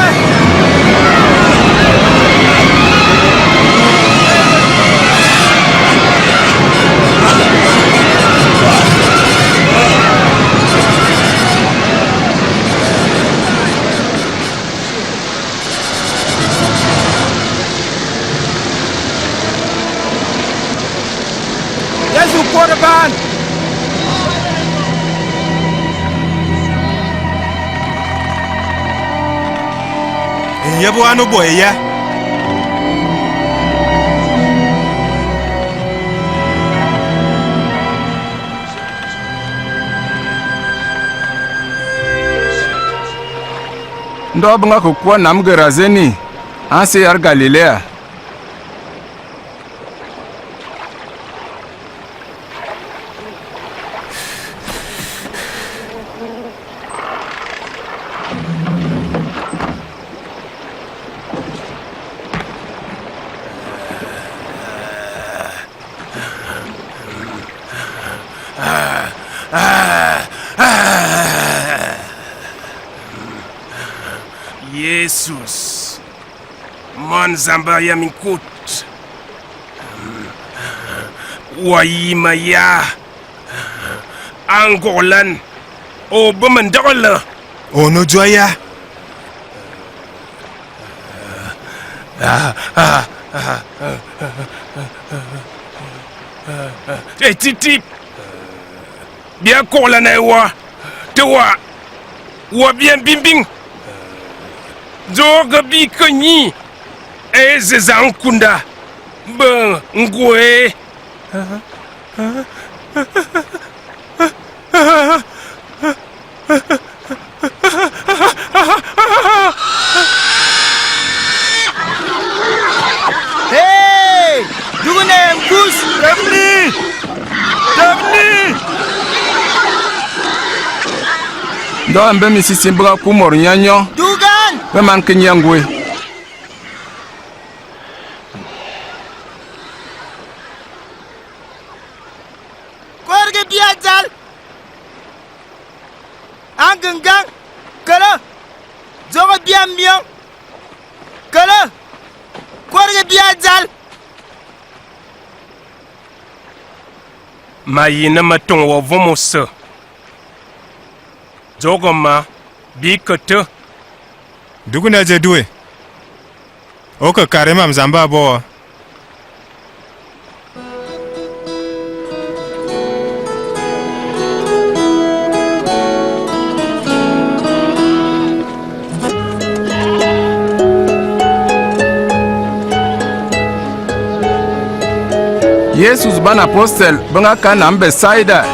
Yesu kɔdɔ ban. Nyɛ bɔ ano bɔ eya. Ndɔ bə nga kə kua nam Gerazeni, a nse yar Galilea. Yesus, Mɔn Zamba ya minkut, wa yima ya, a ngɔgɔlan, o bə mə ndɔgɔlə. O no jwa ya. Etitib. Bia kɔgɔlan ai wa, te wa, wa bia mbimbing. Dzogə bi kə nyi, e zeza nkunda, bə ngwe. Hey! Dugu ne nkus! Tevni! Tevni! Ndɔ mbe misisi mbəga ku mor nyanyo. Dugan! Be man ke nyangwe. Korge bia jal. Angangan, kele, dzogo bia miɔŋ, kele, korge bia jal. Ma yina ma tɔŋ wa vom ose. Dzogo ma, bi kete. Dugu na je due. O kə kare mam zamba abɔ wa. Yesus bana apostel bə nga ka nam Betsaida.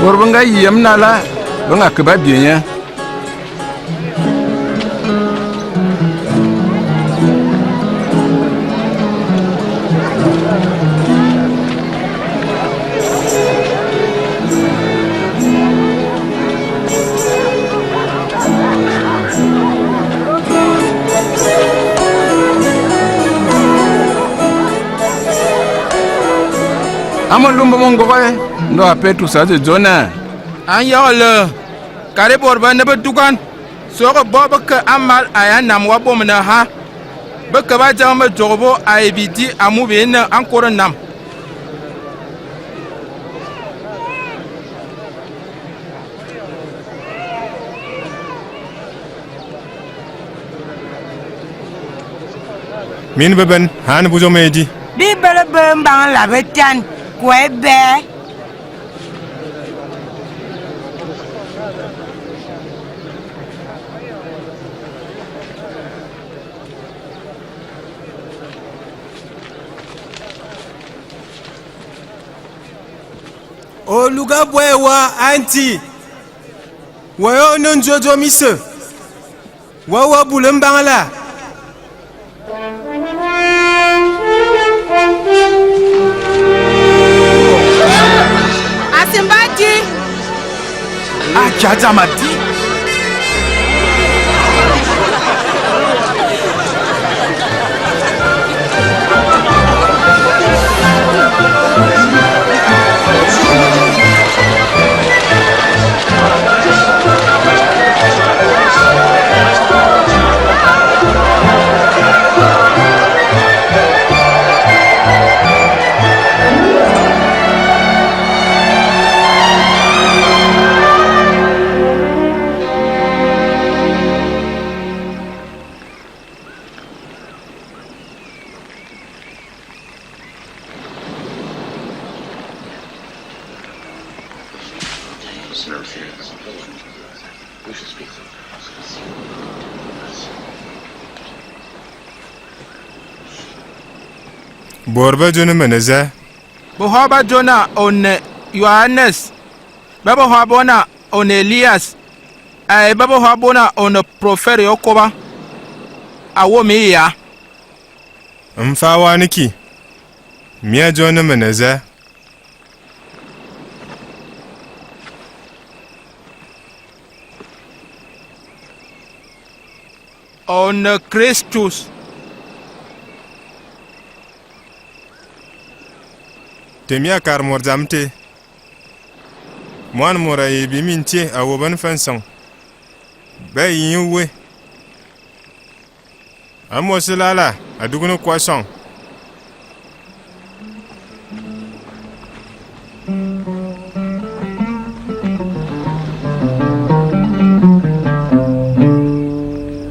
Bot bə nga yiyem nala bə nga ke ba bie nye. A mə lumbe mə ngogɔ ndɔ a Petrus a dzwe dzona. A nyɔgɔlɔ, kari bot ba ne bə dugan, sogo bɔ bə ke amal ai a nam wa bom na ha. Bə ke ba jama mə dzogo bo ai bidi amu bə ne a nkoro nam. Min beben han buzom edi. Bibele be mbaŋ la betan kwe be. Oluga bwe wa anti. Wa yo ne nzozo mise. Wa wa bule mbaŋ la. Asimba di. Aja jama di. Bot ba dzone mene zə? Bəhɔ ba dzona one Yohanes, ba bəhɔ bona one Elias, ai ba bəhɔ bona one profet yo koba. A wo mi ya. Mfa wane ki, mi a dzone mene zə? One Kristus. Temi a kar mor dzam te. Mwan mor a ye bi min tie a wo ban fan song. Ba yi nyu we. Amos lala a dugun kwa song.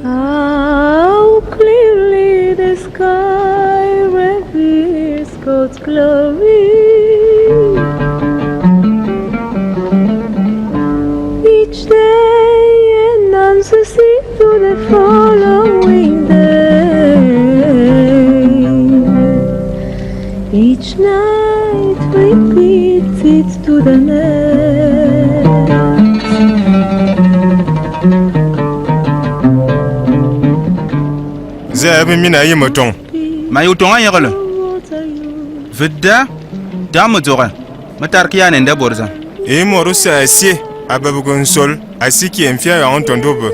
How clearly the sky reveals God's glory. Each day announces it to the following day. Each night repeats it to the next. Zɛ ebe mina yi mətɔŋ. Ma yi utɔŋ anyegele. Vəda, da mə dzogɛ, mə tar kə ya ne nda bor zan. E mor usa asie, a bəbə gə nsol, a siki e mfia yɔŋ ntɔndo bə.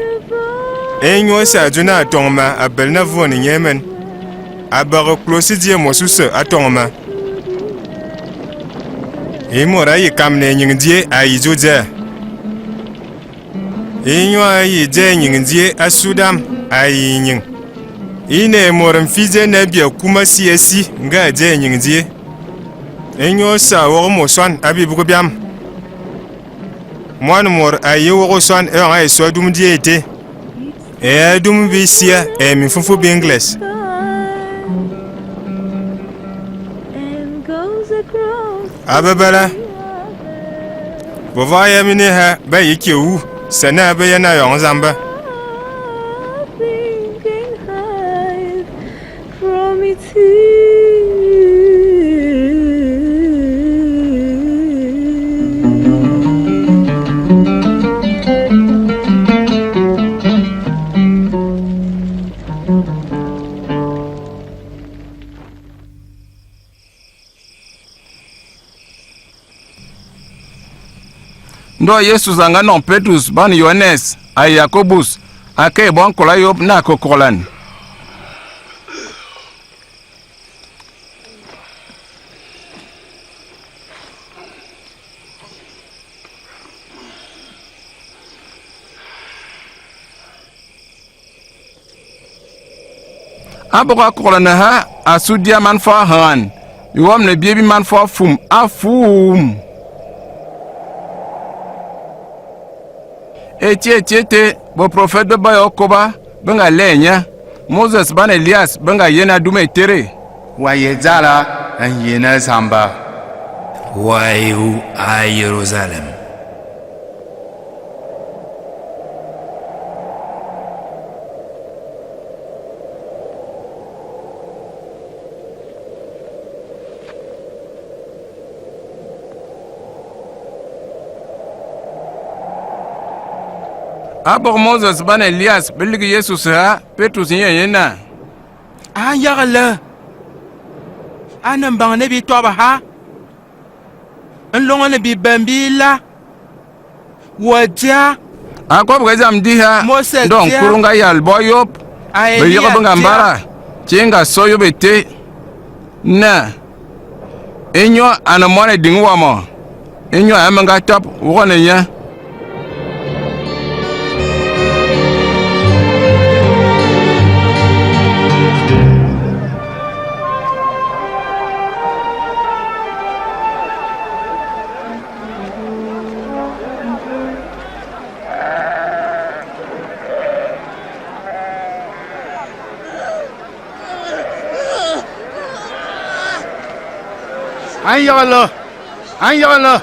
E nyo sa dzuna a tɔŋ ma, a bəl na vuon nyemən. A bəgə klosi die mos usa a tɔŋ ma. E mor a yi kam ne nying die a yi Judea. Inyo a yi dze nying die a Sudam a yi nying. Ine mor mfi dze na bia kuma si a si nga dze nying die. Inyo sa wog moswan a bibug biam. Mwan mor a yi wog oswan e ong a iso adum die ete. E adum bi sia e mimfufu bi ngles. Ababala. Bevɔg ya mini ha ba yi ke wu, sɛ na be ya na yɔŋ zamba. Ndɔ Yesus a nga nɔŋ Petrus, ban Yohanes, a Yakobus, a ke bɔ nkol a Yob na a ke koglan. A bɔgɔ a koglan ha, a su dia man fɔɔ a hǝngan, bi wɔm na bie bi man fɔɔ a fum, a fum. Eti eti ete, bǝ profet bǝ ba yɔ koba, bǝ nga lɛ nya. Moses ban Elias bǝ nga yen a dum etere. Wa ye dzala, n yen a zamba. Wa e wu a Yerusalem. A bɔgɔ Moses ban Elias bǝ ligi Yesus ha, Petrus nye nye na. A yagǝlǝ, a ne mbaŋ ne bi tɔbɔ ha. Nlongo ne bibem bi la. Wa dia. A kɔbɔgɔ dzam di ha. Mose ndɔ dia. Nkuru nga yal bɔ Yob. A be yɔgɔ Elia be nga dia. Mbara. Ti nga sɔ Yob ete. Na. Enyo a ne mɔn ediŋ wa mɔ. Enyo a me nga tɔp wogɔ ne nya. Anyagǝlǝ, anyagǝlǝ,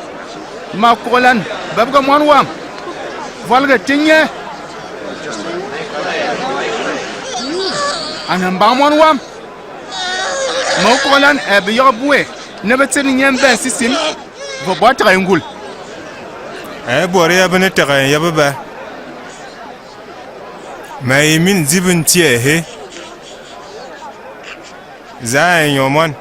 ma koglan, bǝbǝgǝ mɔn wam, vɔlǝgǝ ti nye. Anǝ mbaŋ mɔn wam, ma koglan, ɛ bǝ yɔgɔ bue, ne bǝ tsini nye mbɛn sisim, vǝ bɔ tǝgɛ ngul. Ɛ bore ya bǝ ne tǝgɛ ya bǝ bɛ. Ma yi min zibǝ nti ɛhe. Za ɛ nyɔ mɔn.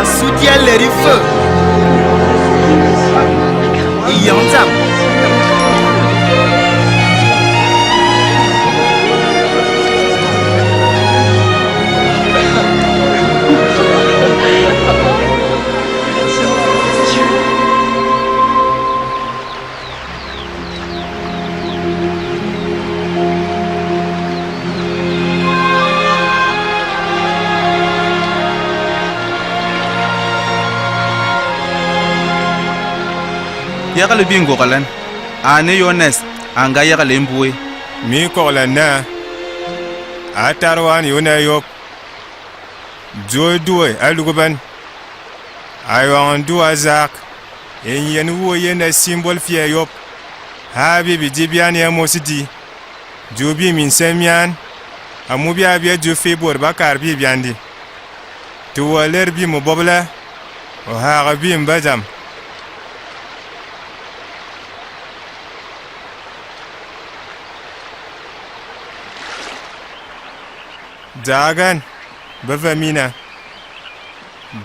Asu dia lɛ di fǝ. Eyǝŋ dzam. Yagǝlǝ bi ngogɔlɛn, ane Yohanes a nga yagǝlǝ mbue. Mi kogɔlɛ naa, a tar wan Yona Yob. Due due a lugubɛn. Ayɔŋ ndu a zag, enyen wuo yen a simbol fia Yob. Ha bi bidi bian ya mos di. Ju bi minsem mian. Amu bia bia ju fi bod ba kar bi bian di. Te wa ler bi mebobla. O hag bi mbadzam. Daagən, bə və mina.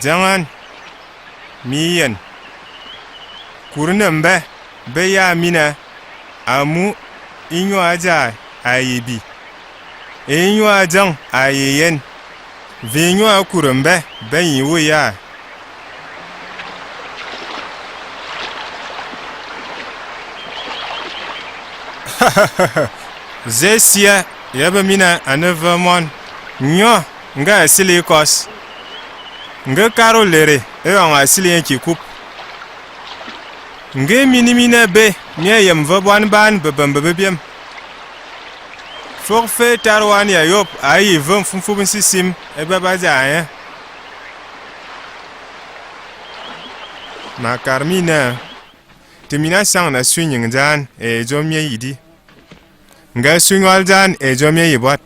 Dyaŋən, mi yən. Kurunə mbə, bə ya mina. Amu, enyɔ a ja a ye bi. Enyɔ a dyaŋ a ye yən. Ve enyɔ a kuru mbə, bə nyi wo ya. Zə sia, ya bə mina a ne və mɔn. Nyɔ, nga a sili kɔs. Nge karo lere, e ɔŋ a sili yɛn ki kup. Nge mini mina be, mi a yem və bɔn ban bə bəm bə bə biem. Fog fe tar wan ya Yob, a yi və mfumfub nsisim, e bə ba ja anya. Ma kar mina. Te mina sangan a su nying jan, e jom mye yi di. Nga su nyɔl jan, e jom mye yi bɔt.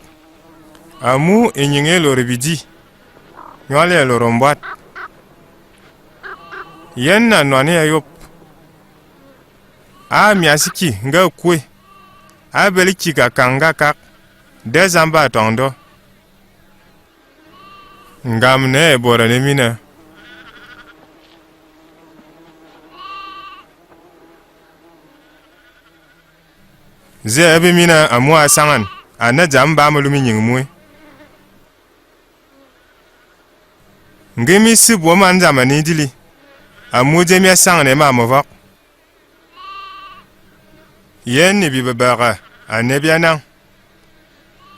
Amu e nying e lor bidi. Nyɔl e lor mbɔt. Yen na nɔn ya Yob. A mias ki nga kue. A bel ki ka kang nga kak. De zamba tɔŋ do. Ngam ne e bɔrɔ ne mina. Zə ebe mina amu a sangan, a ne dzam ba məlum nying mue. Ngi mi si bɔ man dzam ani dili, amu dze mi a sangan e ma mevɔk. Yen ne bi bebege, a ne bia nang.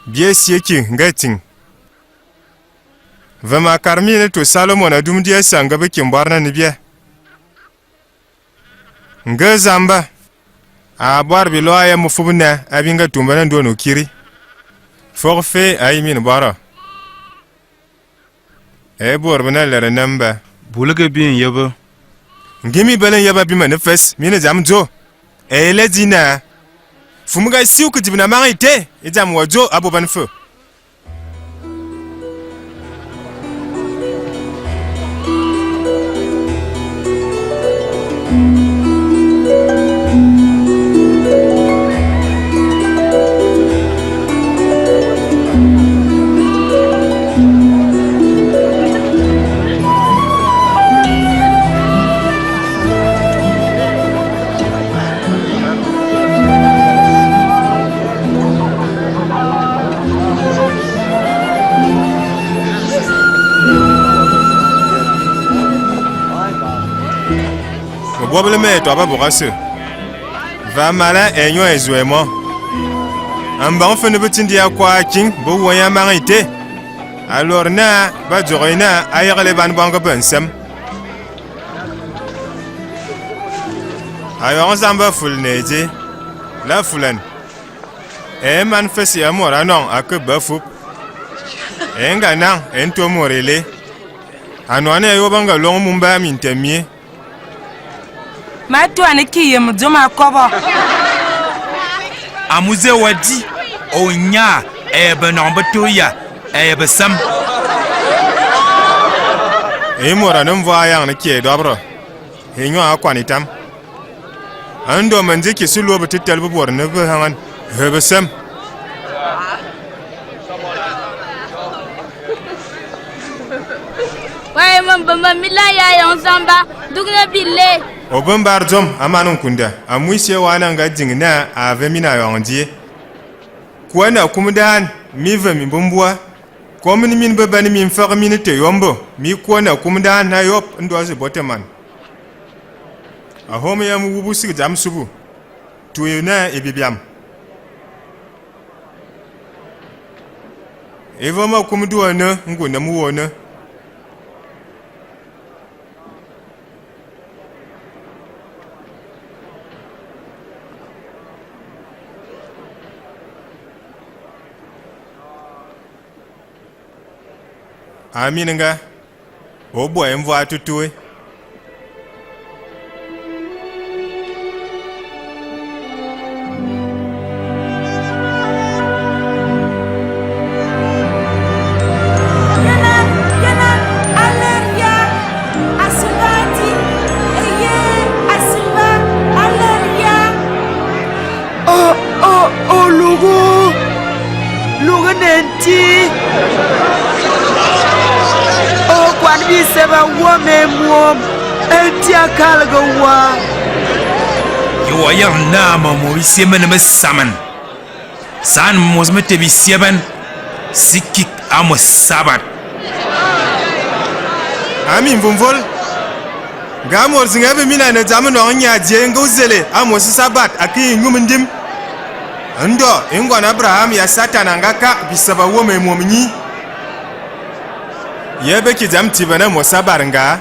Bia sie ki nga ting. Ve ma kar mi ne to Salomon a dum di a sa nga be ki mbɔr na ne bia. Nge zamba, a bɔr bilɔ a ya mufub na, a bi nga tumba na ndon okiri. Fog fe a yi min bɔrɔ. E bor bena lere ne mba. Bulege bi nyebe. Nge mi bele nyebe bi mene fes, mi ne dzam dzo. E le di na. Fum ga siu ke dibina mang ite, e dzam wa dzo a boban fe. Mebobele mə etɔbɔ bɔgɔ se. Va mala enyo ezwe mɔ. Mbaŋ fene betindi akwa king be wo ya mang ite. A lor na ba dzogo ina a yegele ban bɔngɔ be nsem. A yɔgɔ zamba ful ne eje. La fulan. E man fesi a mor anɔŋ a ke ba fup. E nga nang e nto mor ele. Anɔ ane ayo ba nga long mumba mintem mie. Ma tu ane ki yem dzom akɔbɔ. Amu ze wa di, o nya, e be nɔŋ be to ya, e be sem. E mor ane mvɔ ayang ne ki e dɔbrɔ. He nyɔ a kwan itam. Ando mə nji ki su lo bə titəl bə bor ne bə hangan. He bə sem. Wa ye mə mbə mə mi la ya yɔŋ zamba duk ne bi le. O bə mbar dzom a man nkunda a muisie wa na nga ding na a ve mina yɔŋ die. Kua na kum dan mi ve mi bə mbua. Kɔm ni min bə bani mi mfəg min te yombo, mi kua na kum dan na yop ndo azi bote man. Ahom ya mu wubu sig jam subu. Tu na ebibiam. Evo ma kum du ane ngu na mu wone. Aminga, o bɔ e mvɔ atutue. Yana, yana, aleluya, asubati, eye, asuba, aleluya. O, o, o, lugu, lugu nenti. Biseba wom e muom, e tia kalǝgǝ wa. Ye wa yag naa mǝ mɔ bisiemene mǝ saman. Saan mos mǝ te bisieben, sikik a mǝ sabat. A mimvomvol, nga mor zǝŋ ebe mina ne dzam nɔŋ nya die nga ozele a mos sabat a ke i nyum ndim. Ndɔ i ngɔn Abraham ya Satan a nga ka biseba wom e muom nyi. Ye be ki dzam tiben a mos sabat nga.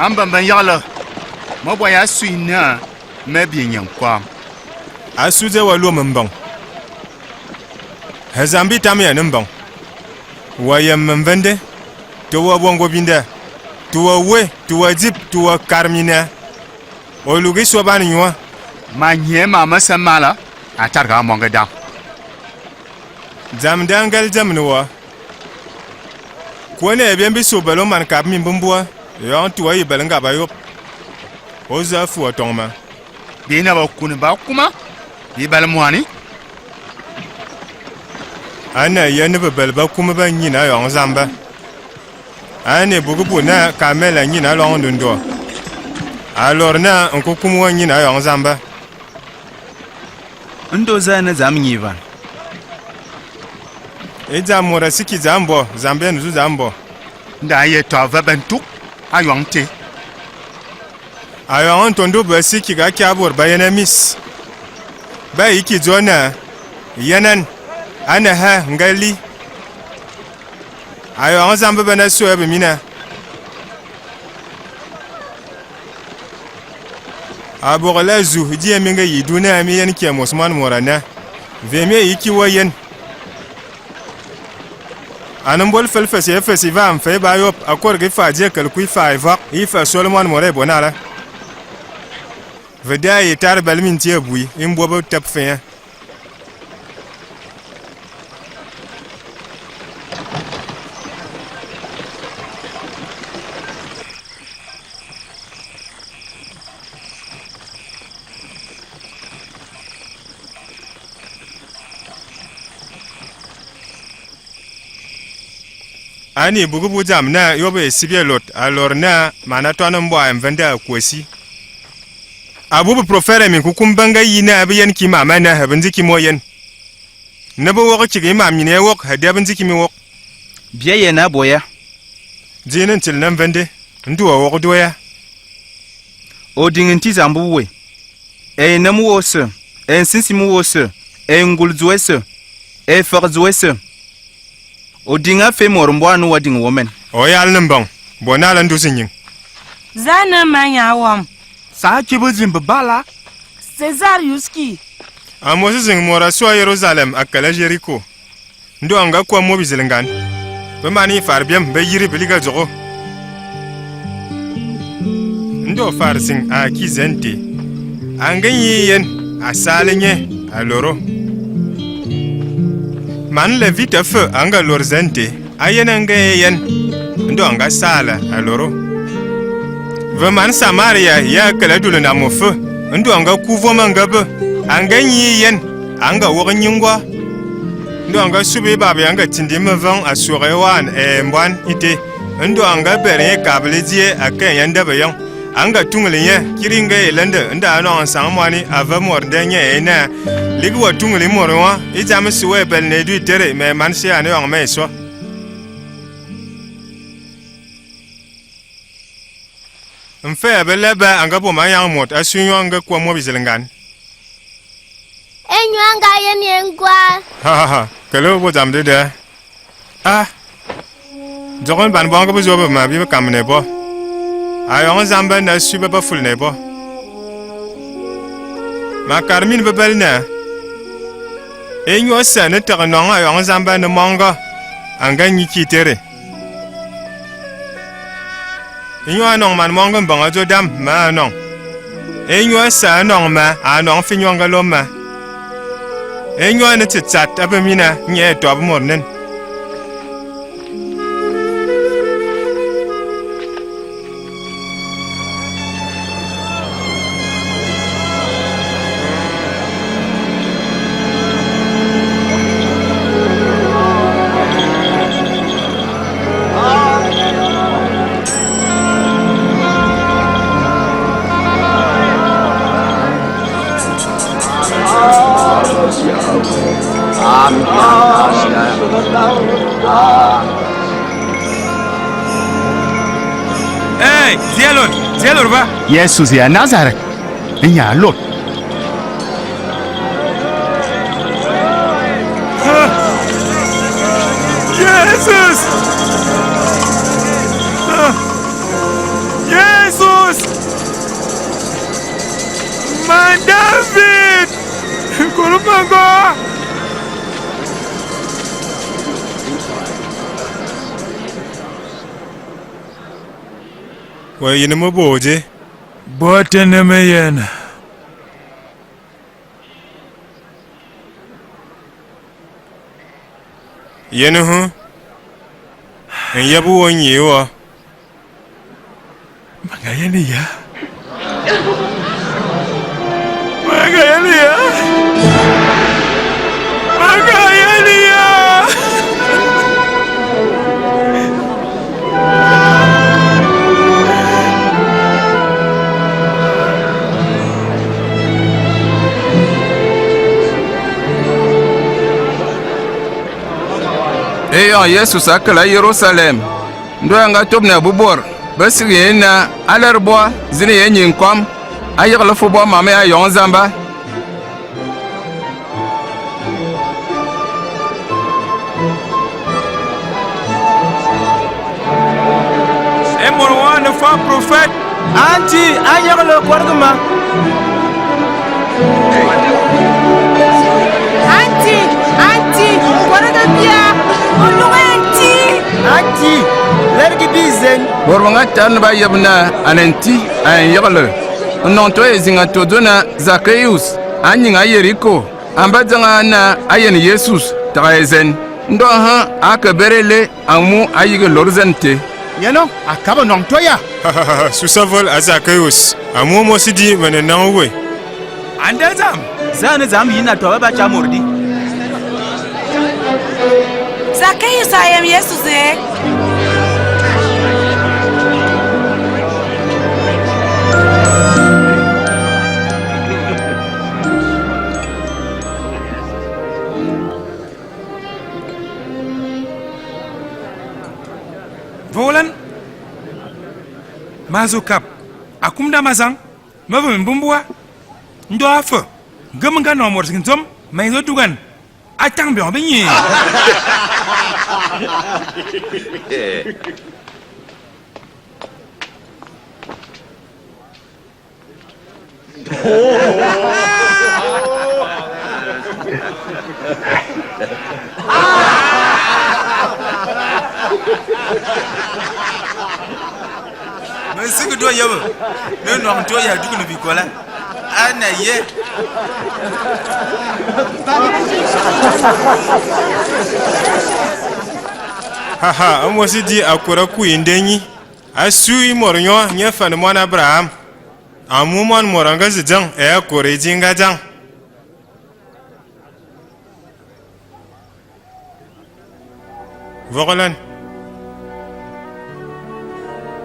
A mbamban yagla, mə bɔ ya sui naa mə bie nyɛ nkɔam. A su dze wa lom mbɔŋ. Hezam bi tam yɛ ne mbɔŋ. Wa yem mvende, to wa bɔ ngo binde, to wa we, to wa dip, to wa kar mine. O lugi so ban nyua. Ma nyie ma mese mala, a targa mɔnge dam. Dzam da ngel dzam ne wa. Kuane ebien bi so belo man kap mi mbembua, yɔn to wa yi bel ngaba yop. O za fu wa tɔŋ ma. Bina ba kuni ba kuma, bi bal mwani. Ana ya ne bebel ba kuma ba nyina yɔŋ zamba. Ane bugu bu na kamela nyina lɔŋ ndondo. A lor na nkukum wa nyina yɔŋ zamba. Ndo za ne zam nyivan. E dzam mora siki dzam bɔ, zamba ne zu dzam bɔ. Nda ye tɔ va bantuk, a yɔŋ te. Ayɔŋ ntondo bə si kiga ki a bor ba yene mis. Ba yi ki dzo na yenen ane ha nga li. Ayɔŋ zam bə bənə so ebe mina. A bogele zu di emi nga yi du na mi yen ki amos mwan mora na. Ve mi yi ki wa yen. Anə mbol fəl fəs ya fəs iva mfə iba yop a kor gi fa di ekəl kui fa ivak ifa Solomon mora ebonala. Vəda yi tar bel minti ebui imbo bə təp fənya. Ani bugu bu dzam na yob esibie lot a lor na mana tɔn mbɔ a mvende a kwesi. Abu bu profere mi kukum banga yi na be yen ki mama na he be nziki mo yen. Ne be wog kig imam nyine wog he de be nziki mi wog. Bia ye na boya. Dzi ne ntil na mvende ndu a wog do ya. O ding nti zambu we. Ey nəm wose, ey nsinsim wose, ey ngul dzoese, ey fəg dzoese. O ding afe mor mbo anu wa ding women. O yal ne mbong, bo nala nduzi nying. Za ne manya wam. Sa ki bu zim bebala. Cesar Yuski. Amos zing mor a sua Yerusalem a kala Jericho. Ndɔ a nga kua mɔ bizilingan. Be man yi far biem be yiri be liga dzogo. Ndɔ far sing a ki zente. A nga nyi yen a sale nye a loro. Man Levite fe a nga lor zente. A yen a nga yen ndɔ a nga sale a loro. Ve man Samaria ya kele dulu na mo fe ndɔ a nga ku vom a nga be. A nga nyi yen a nga wog nyi ngwa. Ndɔ a nga sube ibab ya nga tindi mevang a suge wan e mboan ite. Ndɔ a nga bere nye kabele die a ke nye ndebe yong. A nga tungele nye kiri nga elende nda anong nsang mwani a ve mor nde nye ene. Ligi wa tungele mor wa i jam si wa ebel ne du itere me man si ane yong me so. Mfe ebe lebe a nga bom anyang mot a su nyɔ nga kua mɔ bizilingan. Enyɔ a nga yem ye ngwa. Ha ha ha. Kele bo dzam de de. Ah. Dzɔgɔn ban bɔ nga be zo be ma bi be kam ne bɔ. Ayɔŋ zamba na su be ba ful ne bɔ. Ma kar min be bel ne. Enyɔ sa ne tege nɔŋ ayɔŋ zamba ne mɔngɔ. A nga nyi ki tere. Enyɔ anɔŋ man mɔngɔ mbɔŋ a dzo dam ma anɔŋ. Enyɔ sa anɔŋ ma anɔŋ fi nyɔ nga lom ma. Enyɔ ene tsitsat abe mina nyɛ etɔb mɔr nen. Ee, zie lod, zie lod ba. Yesus ya Nazareth, nya lod. Jesus! Jesus! Man David! Kulu mango! Wa yini mə bɔ je. Bɔ tene me yɛn. Yɛn ho, n yɛbə wɔ nyi wɔ. Mə nga yɛn ya. Mə nga yɛn ya. Mə nga yɛn ya. Eyɔŋ Yesus a kəla Yerusalem, ndɔ ya nga tobnɛ bubor, bə sigi ye na a lɛr bɔ, zini ye nyi nkɔm, a yəgələ fə bɔ mam ya yɔŋ zamba. E mɔrɔ wa ne fɔ profet. Anti, a yəgələ kɔrəgə ma. Anti, anti, kɔrəgə bia, o luŋ anti. Anti, lerge bi zen. Bor bə nga tar ne ba yəb na an anti, a yəgələ. Nɔŋ tɔ ye zinga tɔ do na Zakeus, a nyinga Yeriko. Amba dzəŋ a na a yen Yesus təgə ezən. Ndɔ ha a kə bere le amu a yige lor zən te. Nyɛnɔ a kabə nɔŋ tɔ ya. Susavol a Zakeus, amu mɔsi di mə ne nɔŋ we. Ande dzam, zə ane dzam yi na tɔ ba ba cha mor di. Zakeus a yem Yesus e. Volan. Mazo kap. Akum da mazang. Mə vəmə mbumbua. Ndɔ afə. Ngə mə nga nɔ mɔr sigi ndzom. Mə nyi zo dugan. A tang biɔŋ bə nyi. Mə sigi dɔ yəbə. Nə nɔŋ tɔ ya dug nə bikola. Ana ye. Haha, Amos di a kora kui ndenyi. A sui mɔr nyɔ nyɛ fane mɔn Abraham. Amu mɔn mɔr a nga zə jaŋ, e a kore di nga jaŋ. Vɔgɔlɛn.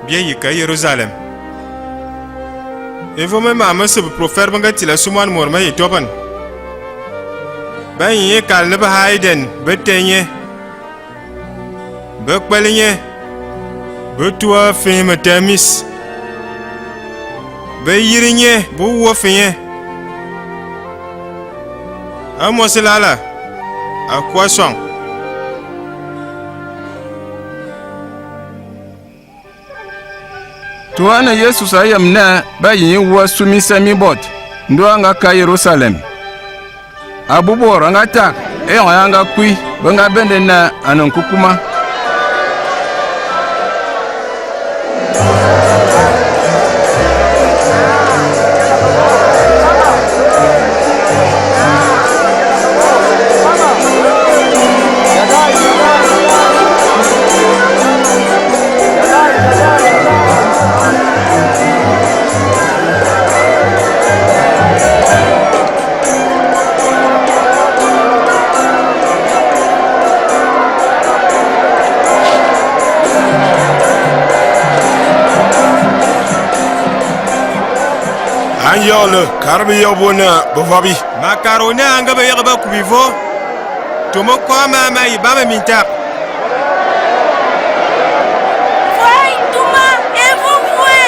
Bia yika Yerusalem. Evo mə maa mə sub profet bə nga tila su mɔn mɔr mə etɔbən. Bə nyi kal nə bə Hayden bə te nye. Bə kpəle nye, bə tua fəŋ mə Temis, bə yiri nye, bə wo fəŋ nye. Amos lala, a kua sɔŋ. Tɔ anə Yesus a yem na ba yi nyi wua su minsem mi bɔt, ndɔ a nga ka Yerusalem. Abubor a nga tag, eyɔŋ ya nga kui, bə nga bende na anə nkukuma. Yɔgɔlɔ, kar beyɔgɔ bo na bevɔbi. Ma kar o na a nga beyɔgɔ ba kubi vo. Tome kɔ ma ma yi ba me mintak. Voi tuma e vo voi.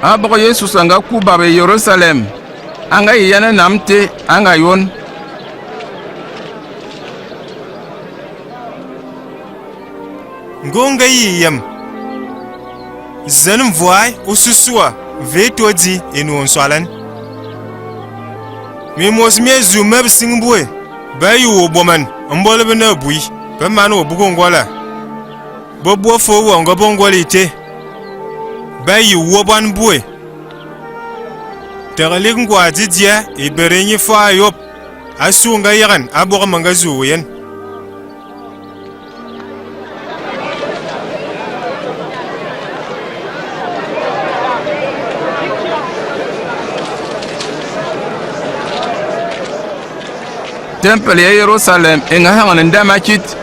Abɔgɔ Yesus a nga ku babe Yerusalem, a nga yi yane nam te, a nga yon. Ngo nga yi yem. Zen mvoai osusua ve todi enu nsɔalɛn. Mimos mi azu ma besiŋ bue, ba yi wo bɔmɛn mbɔlɔbɔ na bui, be man wo bugo ngɔla. Be bua fo wo nga bo ngɔla ite, ba yi wo bɔn bue. Tǝgǝlik ngwa didia e bere nye fo a yop, a su nga yegǝn a bɔgɔ ma nga zu wo yen. Tempel ya Yerusalem e nga hangǝn nda makit,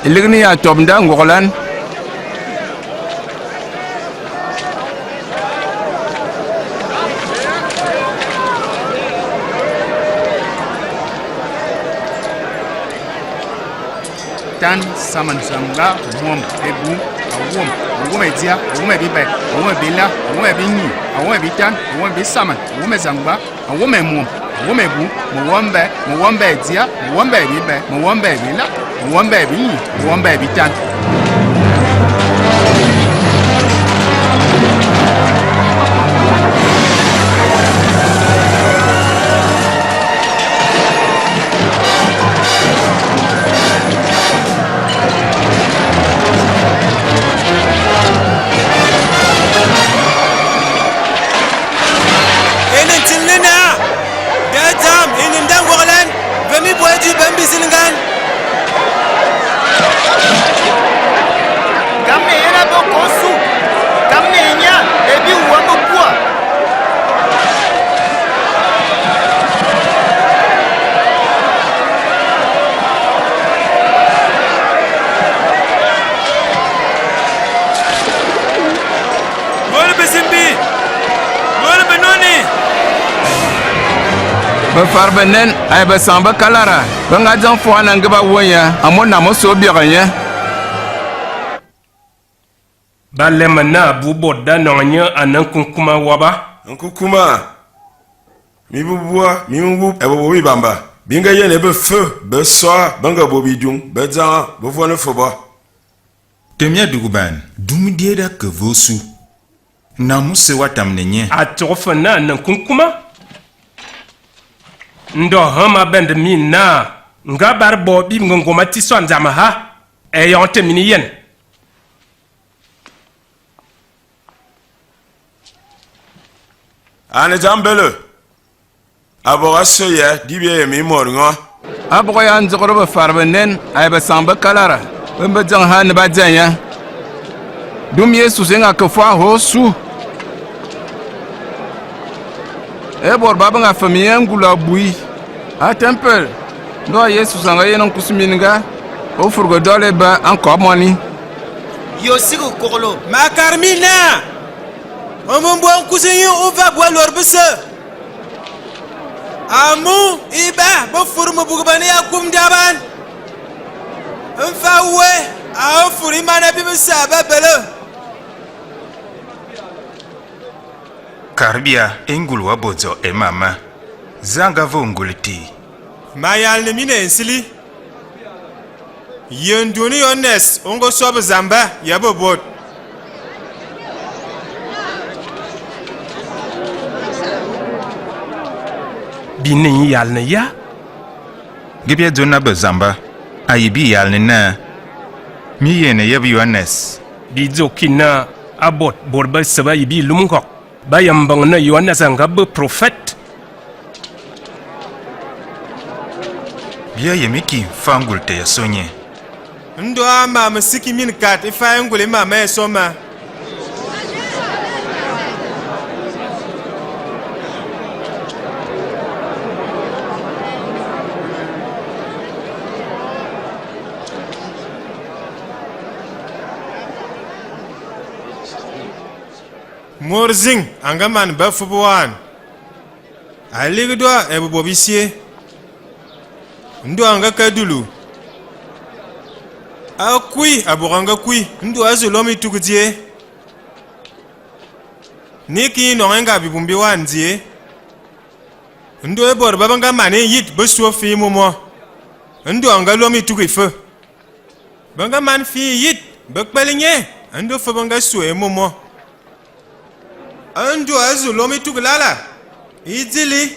e ligǝn ya tɔb nda ngoglan. Tan, saman, zangba, wom, ebu, awom, awom edia, awom ebibɛ, awom ebila, awom ebinyi, awom ebitan, awom ebisaman, awom ezangba, awom emwom, awom ebu, mewom bɛ, mewom bɛ edia, mewom bɛ ebibɛ, mewom bɛ ebila, mewom bɛ ebinyi, mewom bɛ ebitan. Ene ntilene naa, da dzam ene nda ngoglan, ve mi bɔ edu bem bizilingan. Kam ne yena be ko su, kam ne nya, ebi wua me bua. Lolo besimbi, lolo benoni. Befar benen, ai besaŋ be kalara, be nga dzam fo ana nge ba wo nya, amu na mo so biaga nya. Ba lɛmɛ naa bu bot da nɔŋ nye a ne nkunkuma waba. Nkunkuma, mi bubua, mi nwup, ebo bo bibamba. Bi nga yen ebe fe, be sɔa, be nga bo bidung, be dzanga, be vɔne fe bɔ. Temi a duguban, dum die da ke ve osu. Na Mose wa tamne nye. A tsogo fe naa ne nkunkuma. Ndɔ hama bɛnd mi naa, nga bar bɔ bib nge ngoma ti sɔ ndzama ha. Eyɔŋ te mini yen. Ane dzam bele. Abɔgɔ aso ya, dibia ya mi mɔd ŋɔ. Abɔgɔ ya ndzogoro befar benen, ai besaŋ be kalara, be mbe dzeng ha ne ba dzeng ya. Dum Yesus e nga ke fo a ho su. E bor ba be nga fem ye ngulu abui. A tempel, ndɔ Yesus a nga yen nkus min nga, o furgo dɔle ba a nkɔb mɔni. Yo sigi kokolo. Ma kar mi na. O mbo nkus nyi u va bua lor bese. Amu iba bə fur məbug bə nə ya kum daban. Mfa we a fur iman abi məsa bə bele. Karbia e ngul wa bodzo e mama. Zanga vo ngul ti. Mayal ne mine nsili. Ye ndun Yohanes o ngo sɔb zamba ya bə bod. Bi ne yal ne ya. Ge bia dzo na bə zamba, a yi bi yal ne na. Mi ye ne yeb Yohanes. Bi dzo ki na a bod bod bə se bə yi bi lum ngɔk. Ba yem mbəŋ na Yohanes a nga bə profet. Bia yem iki fa ngul te ya so nye. Ndɔ a ma mə siki min kat ifa ya ngul i ma mə ya so ma. Mor zing a nga man ba fub wan, a lig dɔ e bebo bisie. Ndo a nga ka dulu. A kui, a bog a nga kui. Ndo a zu lom itug die. Ni ki nɔŋ e nga bibum bi wan die. Ndo e bor ba ba nga man e yit be suo fi mumɔ. Ndo a nga lom itug ife. Be nga man fi yit, be kpele nye, ndo fe be nga sue mumɔ. Ndo a zu lom itug lala, idili,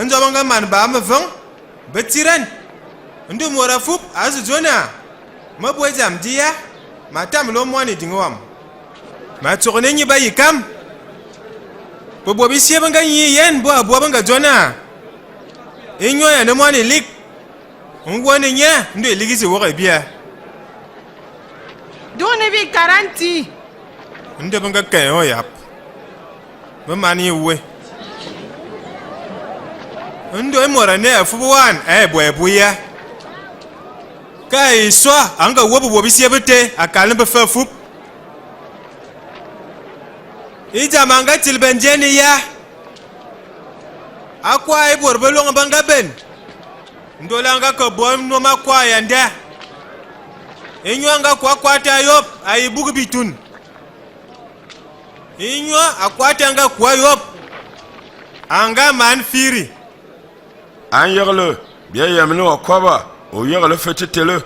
ndo be nga man ba meveng, be tiren. Ndo mor a fub, a zu dzona, me bwe dzam di ya, ma tam lom mwan iding wam. Ma tsogo ne nyi ba yi kam. Be bɔ bisie be nga nyi yen, bo a bɔ be nga dzona. Inyo ya ne mwan ilik. Ngwo ne nye, ndo eligi zi wog ebia. Duk ne bi karanti. Ndo be nga kɛn oyap. Be man ye we. Ndo emora ne afubu wan, e bɔ ebu ya. Ka isɔ, a nga wo be bɔ bisie bete, a kal ne be fe afub. Ijam a nga tilben jeni ya. Akwa e bor be long ba nga ben. Ndola nga ke bɔ nom akwa ya nda. Inyo a nga kwa kwa ta yop, a ibug bitun. Inyo akwa ta nga kwa yop, a nga man firi. A nyegele, bia yem ne wa kwaba, o yegele fe tetele.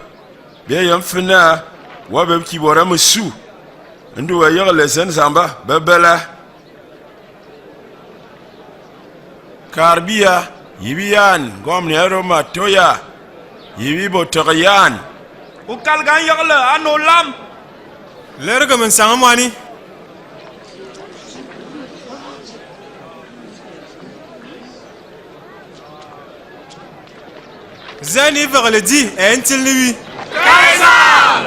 Bia yem fe na, wa be ki bora mesu. Ndu wa yegele zen zamba, be bela. Kar bia, yibi yan, gɔmni a Roma toya, yibi botɔg yan. O kalga nyegele, a no lam. Lerege me nsange mwani. Zan ivegele di, e ntil ne wi. Kaisar!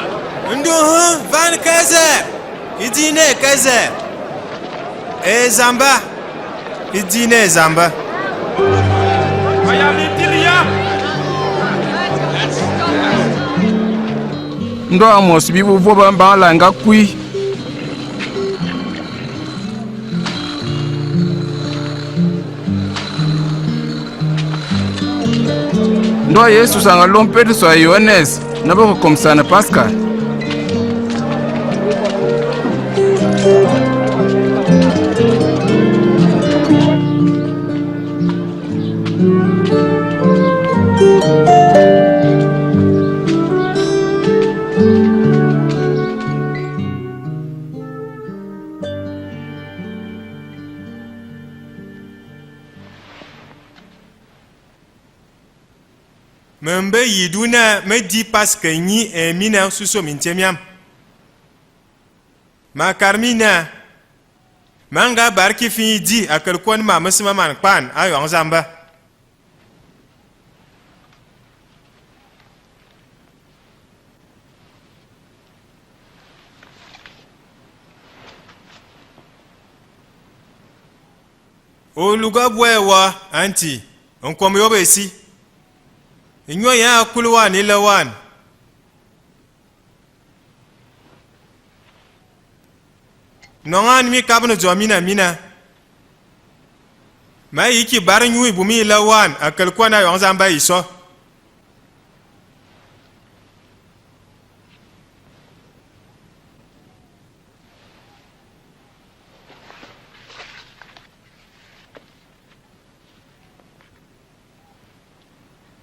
Ndu hu, van Kaisar. Idi ne Kaisar. E zamba. Idi ne zamba. Ndo Amos bi bu voba mba la nga kui. Ndo Yesus a nga lom Petrus wa Yohanes na bə kokomsane Paska. Me mbe yi du na me di Paska nyi, e, mina nsuso mi ntem yam. Ma kar mina, ma nga bar ki fi yi di akel kon ma me sima man kpan a yɔŋ zamba. Olug abue wa anti, nkom yob esi. Nyo ya akul wan ile wan. Nɔŋ an mi kabən dzɔ mina mina. Ma yi ki bar nyu ibu mi ile wan akel kwan a yɔŋ zamba isɔ.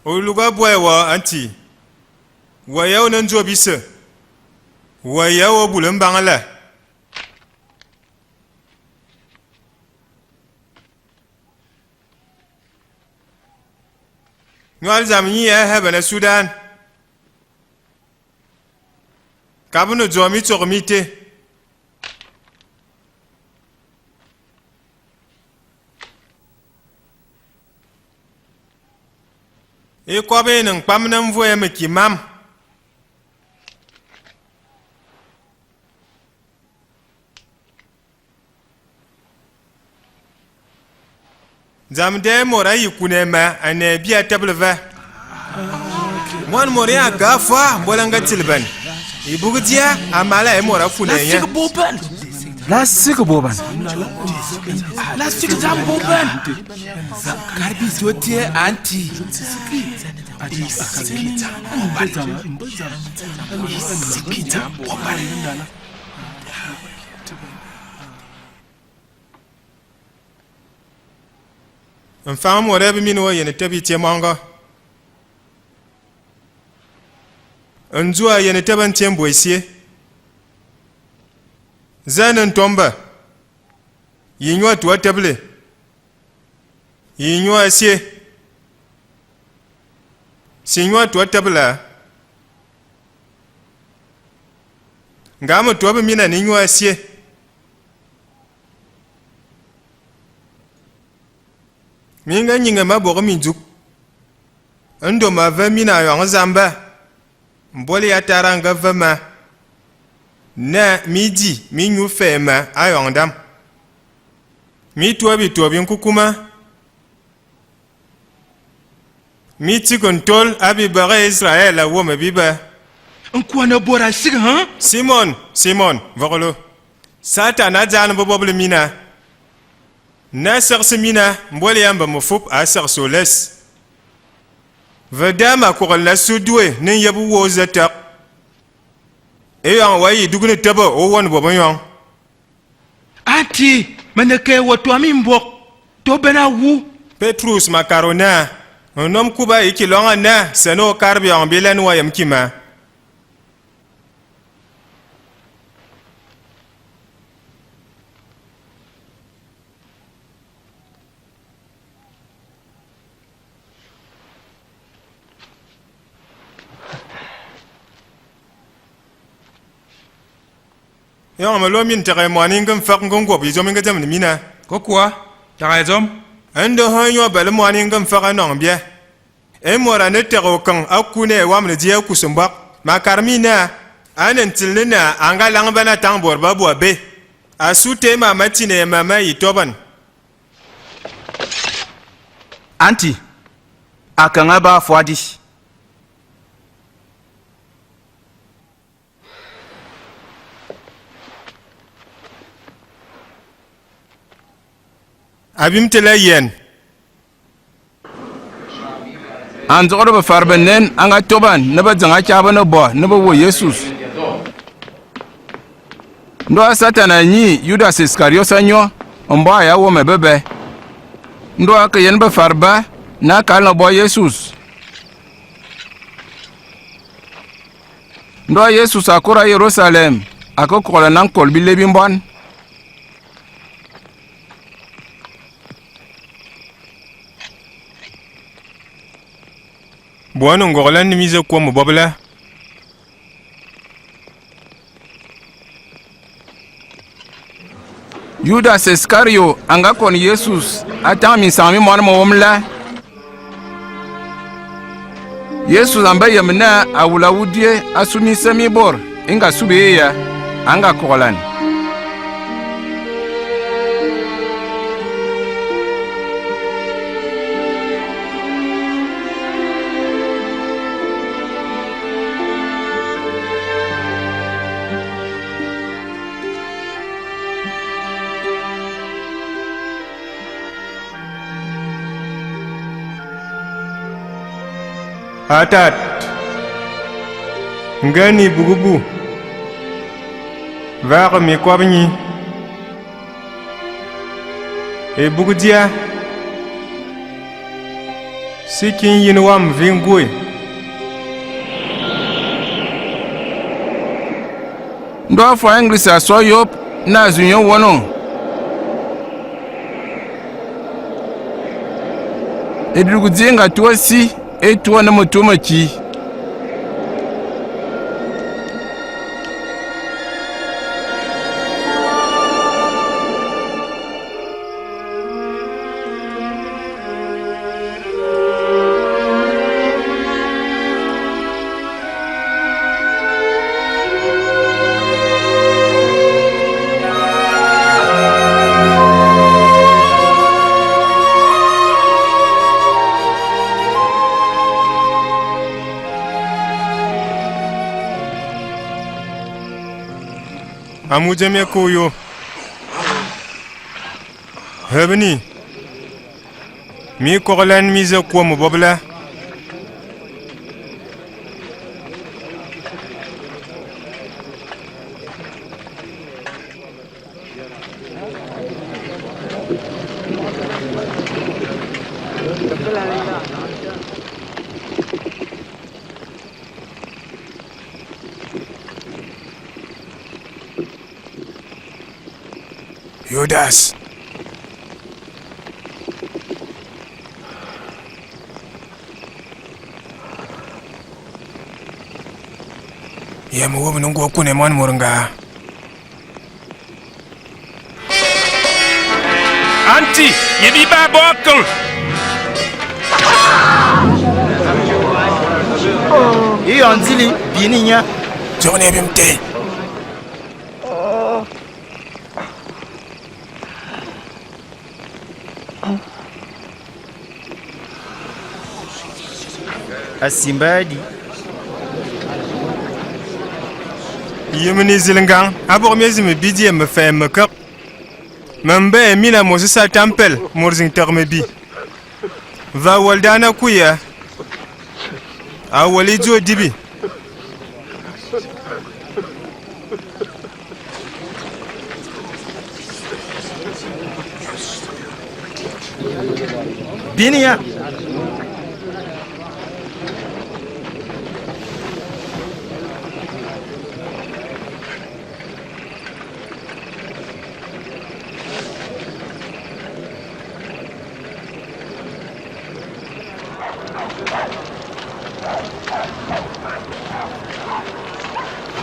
Olug abue wa anti. Wa ya o ne ndzo bise. Wa ya o bule mbaŋ la. Nyual zam nyi ya heben a Sudan. Kabən dzɔ mi tsog mi te. Ekɔb en nkpam na mvɔ ya meki mam. Dzam dɛ mor a yi kune ma ane bia table va. Mwan mor ya ga fwa mbola nga tilban. Ibug dia amala e mor a kune nya. La sigi boban. La sigi dzam boban. Karibi zotie anti. Sigi dzam boban. Mfang mot ebe mini wa yen tebe itie mɔngɔ. Nzua yen tebe ntie mbo esie. Zan ntɔmba. Yi nyua tua tebele. Yi nyua esie. Si nyua tua tebele. Nga me tua be mina ni nyua esie. Mi nga nyinga ma bɔgɔ mi ndzuk. Ndo ma ve mina ayɔng zamba. Mbole ya tara nga ve ma. Na mi di mi nyu fe ma ayɔng dam. Mi tua bi tua bi nkukuma. Mi tigi ntol a bibege Israel a wome bibe. Nkuan a bora sig ha? Simon, Simon, vogolo. Satan a dzan bebobele mina. Na seg se mina, mbole ya mbe mefup a seg soles. Ve da ma kogel na su due ne nyebe wo ze teg. Eyɔng wa yi dugune tebe o won bobo nyɔng. Anti, me ne ke wa tua mi mbok, to bena wu. Petrus makarona, nnom kuba iki lɔnga na, sene o kar biɔng bilen wa yem kima. Eyɔŋ melo min tege mɔni nge mfak nge ngop izom nge dzem ne mina. Kokua, tege izom. Ndo ho nyo bele mɔni nge mfak anɔŋ bia. E mora ne tege okeng akune wam ne dia kus mbak. Makar mina, ane ntil ne na anga lang bana tang bor ba bua be. Asu te mama tine mama itoban. Anti, akeng aba afɔ adi. Abim tele yen. Anzɔgɔdɔ befar benen a nga toban ne bedzeng akya be ne bɔ ne be wo Yesus. Ndɔ a Satan a nyi Yudas Iskariot a nyɔ, mbɔ a ya wome bebe. Ndɔ a ke yen befar ba na kal ne bɔ Yesus. Ndɔ a Yesus a kora Yerusalem, a ke kɔgɔlɔ na nkol bile bi mbɔn. Bɔ ne ngɔgɔlɔ nim ize kom mebɔbela. Yudas Iskario a nga kɔn Yesus a tang minsang mi mɔn mewom la. Yesus a mbe yem na a wula wudie a su minsem mi bor i nga sube ye ya, a nga kɔgɔlan. Atat, ngen ibugubu, vaghe mikwab nyi, ebug dia, si ki nyin wam vi ngui. Ndɔ afɔ a English a sɔ Yob na zu nyɛ wono. Eduruk di nga tua si, e tua ne metua meki. Amu dzem ye ko yo. Hebeni, mi kɔgɔlan mi zə kuɔ mə bɔbla. Yudas. Yem wom nə ngɔ kune mɔn mur nga. Anti, ye bi ba bɔ kən. Iyɔ nzili, bi ni nya. Jɔg ne bim te. A simba a di. Yem ni zil ngaŋ, a bɔg mi ezim bidi ye mefɛ mekəg. Mə mbe mina Moses a tampel mur zing tag me bi. Va wal dana kuya. A wal idzo dibi. Bini ya.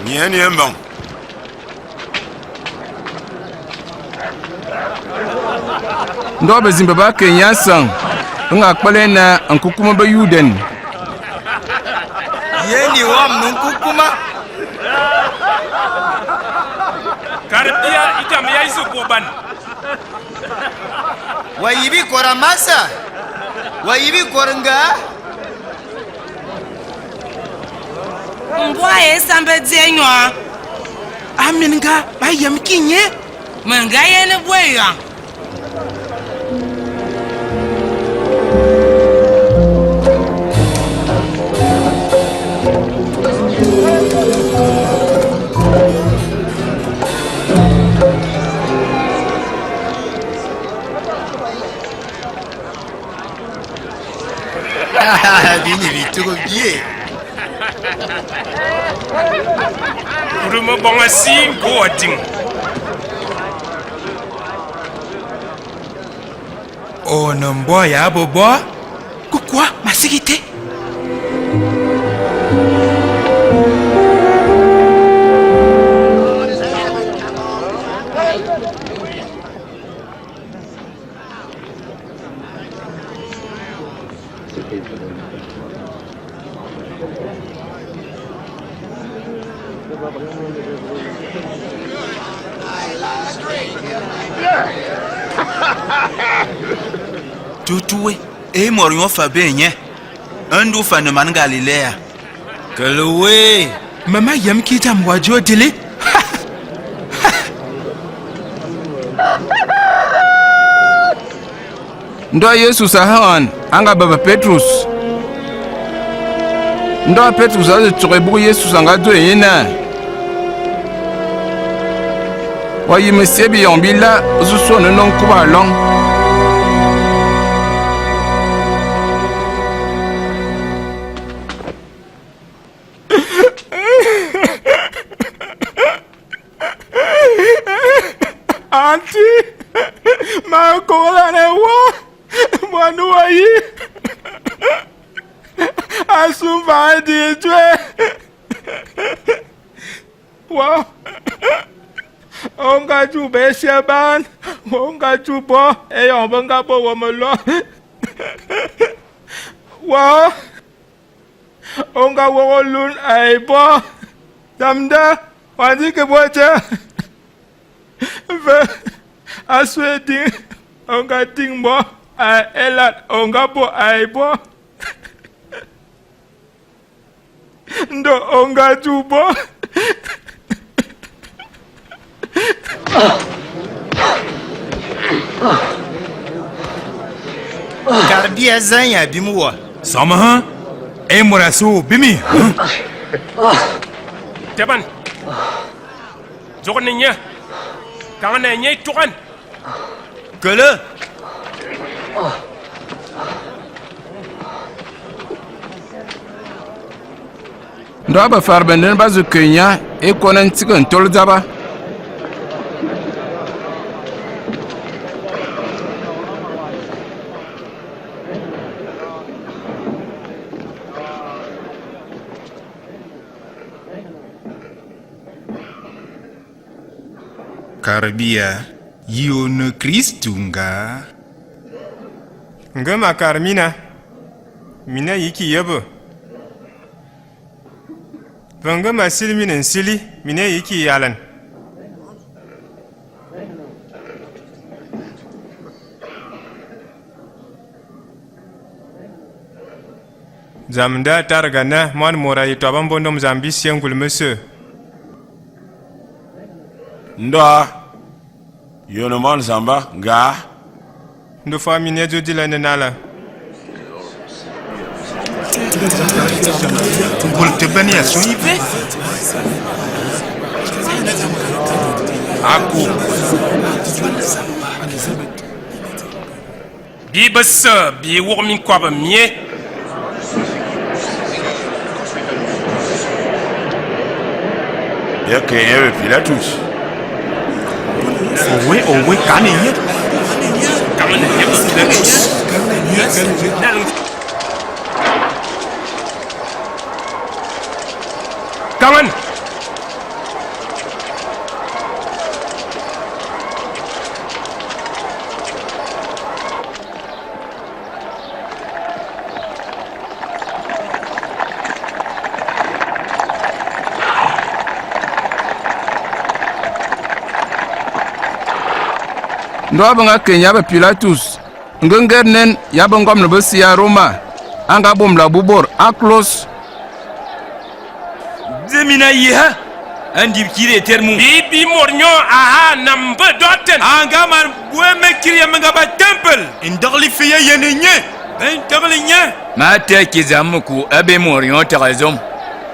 Nyiɛ ni mbaŋ. Ndɔ bezimba ba ke nyansaŋ, nga kpele na nkukuma ba Yudan. Ye ni wam nu nkukuma. Karbia itam ya izo koban. Wa yibi kora masa. Wa yibi kora nga. Mbwa ye samba die nyɔ. Amin nga ba yem ki nye. Mə nga ye ne bwe ya. Bini bitugo bie. Kudu mə bɔŋ asi nko wa diŋ. O nə mbɔ ya bə bɔ. Kukua masigi te. Tutu we, e mɔr nyɔ fa be nye. Ndu fa ne man Galilea. Kele we. Mama yem ki jam wa jo dili. Ndɔ Yesus a haŋan a nga bebe Petrus. Ndɔ Petrus a zə tsug ebug Yesus a nga dzo enyi na. Wa yi mesie biyɔŋ bila zu sɔ ne nɔŋ kuba alɔŋ. Anti, ma kogolan e wa mɔni wa yi. Asu mva di jwe. Wa. O nga ju be sia ban. O nga ju bo. E yɔŋ be nga bo wo melo. Wa. O nga wog olun ai bɔ. Damda, wa nzike bɔ ja. Ve, asu ediŋ, o nga diŋ bɔ ai elat, o nga bɔ ai bɔ. Ndo, o nga ju bɔ. Abia zanya bim wa. Sɔmɔ hã. E mura so bimi. Teban. Jogene nye. Kangene nye itogan. Kele. Ndɔ a befare benden ba zu Kenya e kɔnɛ ntige ntol dzaba. Karbia, yi o ne Kristu nga? Nge ma kar mina, mina yi ki yebe. Ve nge ma sili mina nsili, mina yi ki yalen. Dzam nda tarǝga na mɔn mora yi tɔbɔ mbondom dzam bisie ngul mǝsǝ. Ndɔ a, yone mɔn zamba nga. Ndɔ fɔɔ mi ne dzo dila ne nala. Ngul te bani ya so ibe. Aku. Bi bese bi wog minkwab mie. Bia ke ebe Pilatus. Owe, owe, kane ye. Kane ye Pilatus. Kaman. Ndɔ a bǝŋa Kenya bǝ Pilatus, ngǝ ngɛd nɛn ya bǝ ngɔmlǝ bǝ sia Roma, a nga bumla bubor a klos. Dze mina yi ha, a ndib kiri eter mu. Bi, bi mor nyɔ aha, nam mbǝ dɔten. A nga man bue mekiri ya mǝ nga ba tempel. Ndagli fe ya yene nye, ben tempel nye. Ma te ki dzam mǝku, a be mor nyɔ tege zom.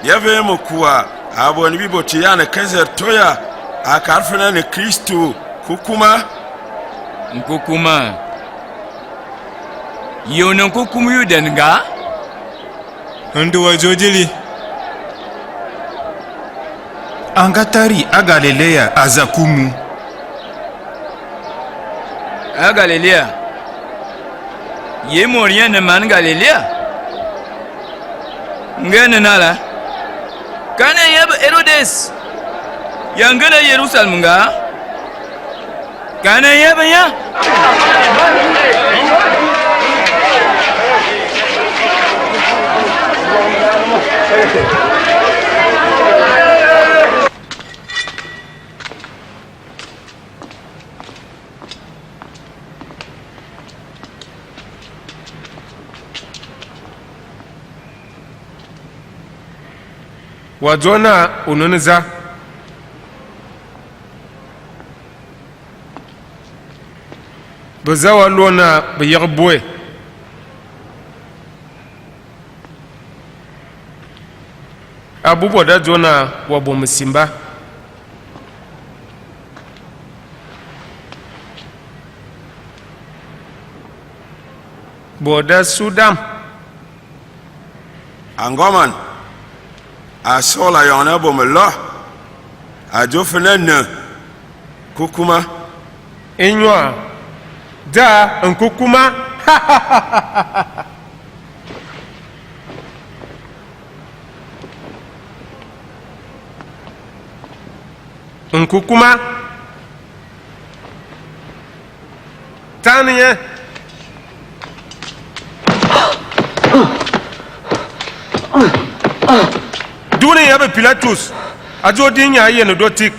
Ya ve mǝku a, a bɔ ne bi bɔ te ya ne kezer to ya, a kar fena ne Kristo, kukuma. Nkukuma. Yi o ne nkukum Yudan nga? Ndu wa dzodili. A nga tari a Galilea a za kumu. A Galilea? Ye mor yen ne man Galilea? Nge ne nala. Kane yebe Herodes. Ya ngene Yerusalem nga? Kane yebe ya. Wa dzɔ naa o nǝnǝ za. Bǝ za wa lɔ naa bǝ yǝgǝ bwe. Abu bɔ da dzɔ naa wa bɔ mǝsimba. Bɔ da su dam. Angɔman, a sɔgɔl ayɔŋ na bɔ mǝlɔ, a dzɔ fǝnɛ nǝ, kukuma. Enyɔ a, da nkukuma. Nkukuma. Tan nye. Duni ya be Pilatus, a dzɔ di nya ye ne do tik.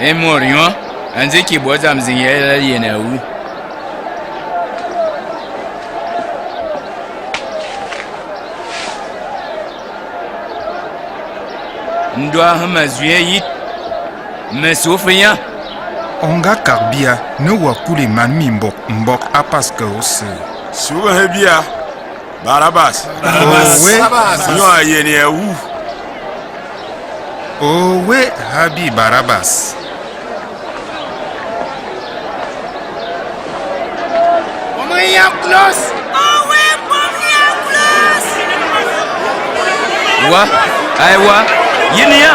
E mot nyɔ, a nziki bɔ dzam zing ya yɛlɛ yen awu. Ndɔ ahǝm azui ayit, mǝ sufǝ nya. O nga kag bia, ne wa kuli man mimbɔk mbɔk a Paskǝ ose. Sughe bia, Barabas. Barabas. Owe. Nyɔ a yen ya wu. Owe, ha bi Barabas. Bɔm ya Kloss. Owe, bɔm ya Kloss. Wa, ai wa, yin ya.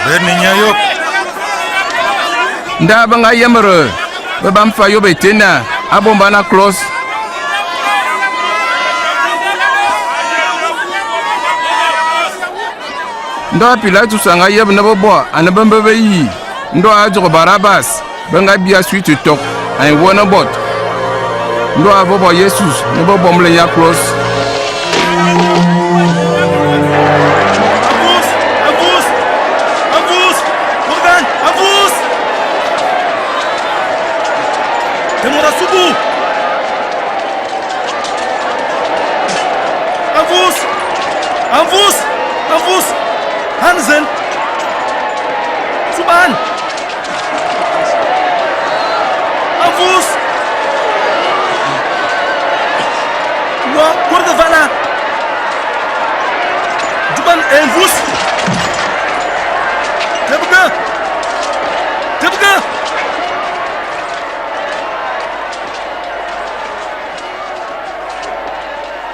Bed ni nya yop. Nda bə nga yəmərə bə bam fa yop ete na a bomban a Kloss. Ndɔ Pilatus a nga yəb nə bə bɔ anə bə mbe bə yi, ndɔ a dzug Barabas, bə nga bia suite tɔg, a yi wɔ nə bɔt. Ndɔ a vɔ bɔ Yesus nə bə bɔmle ya Kloss. Avus! Avus! Avus! Kurgan! Avus! Temora subu! Avus! Avus! Avus! Han zen! Suban! Avus! Wa kurge vana! Duban avus! Tebege! Tebege!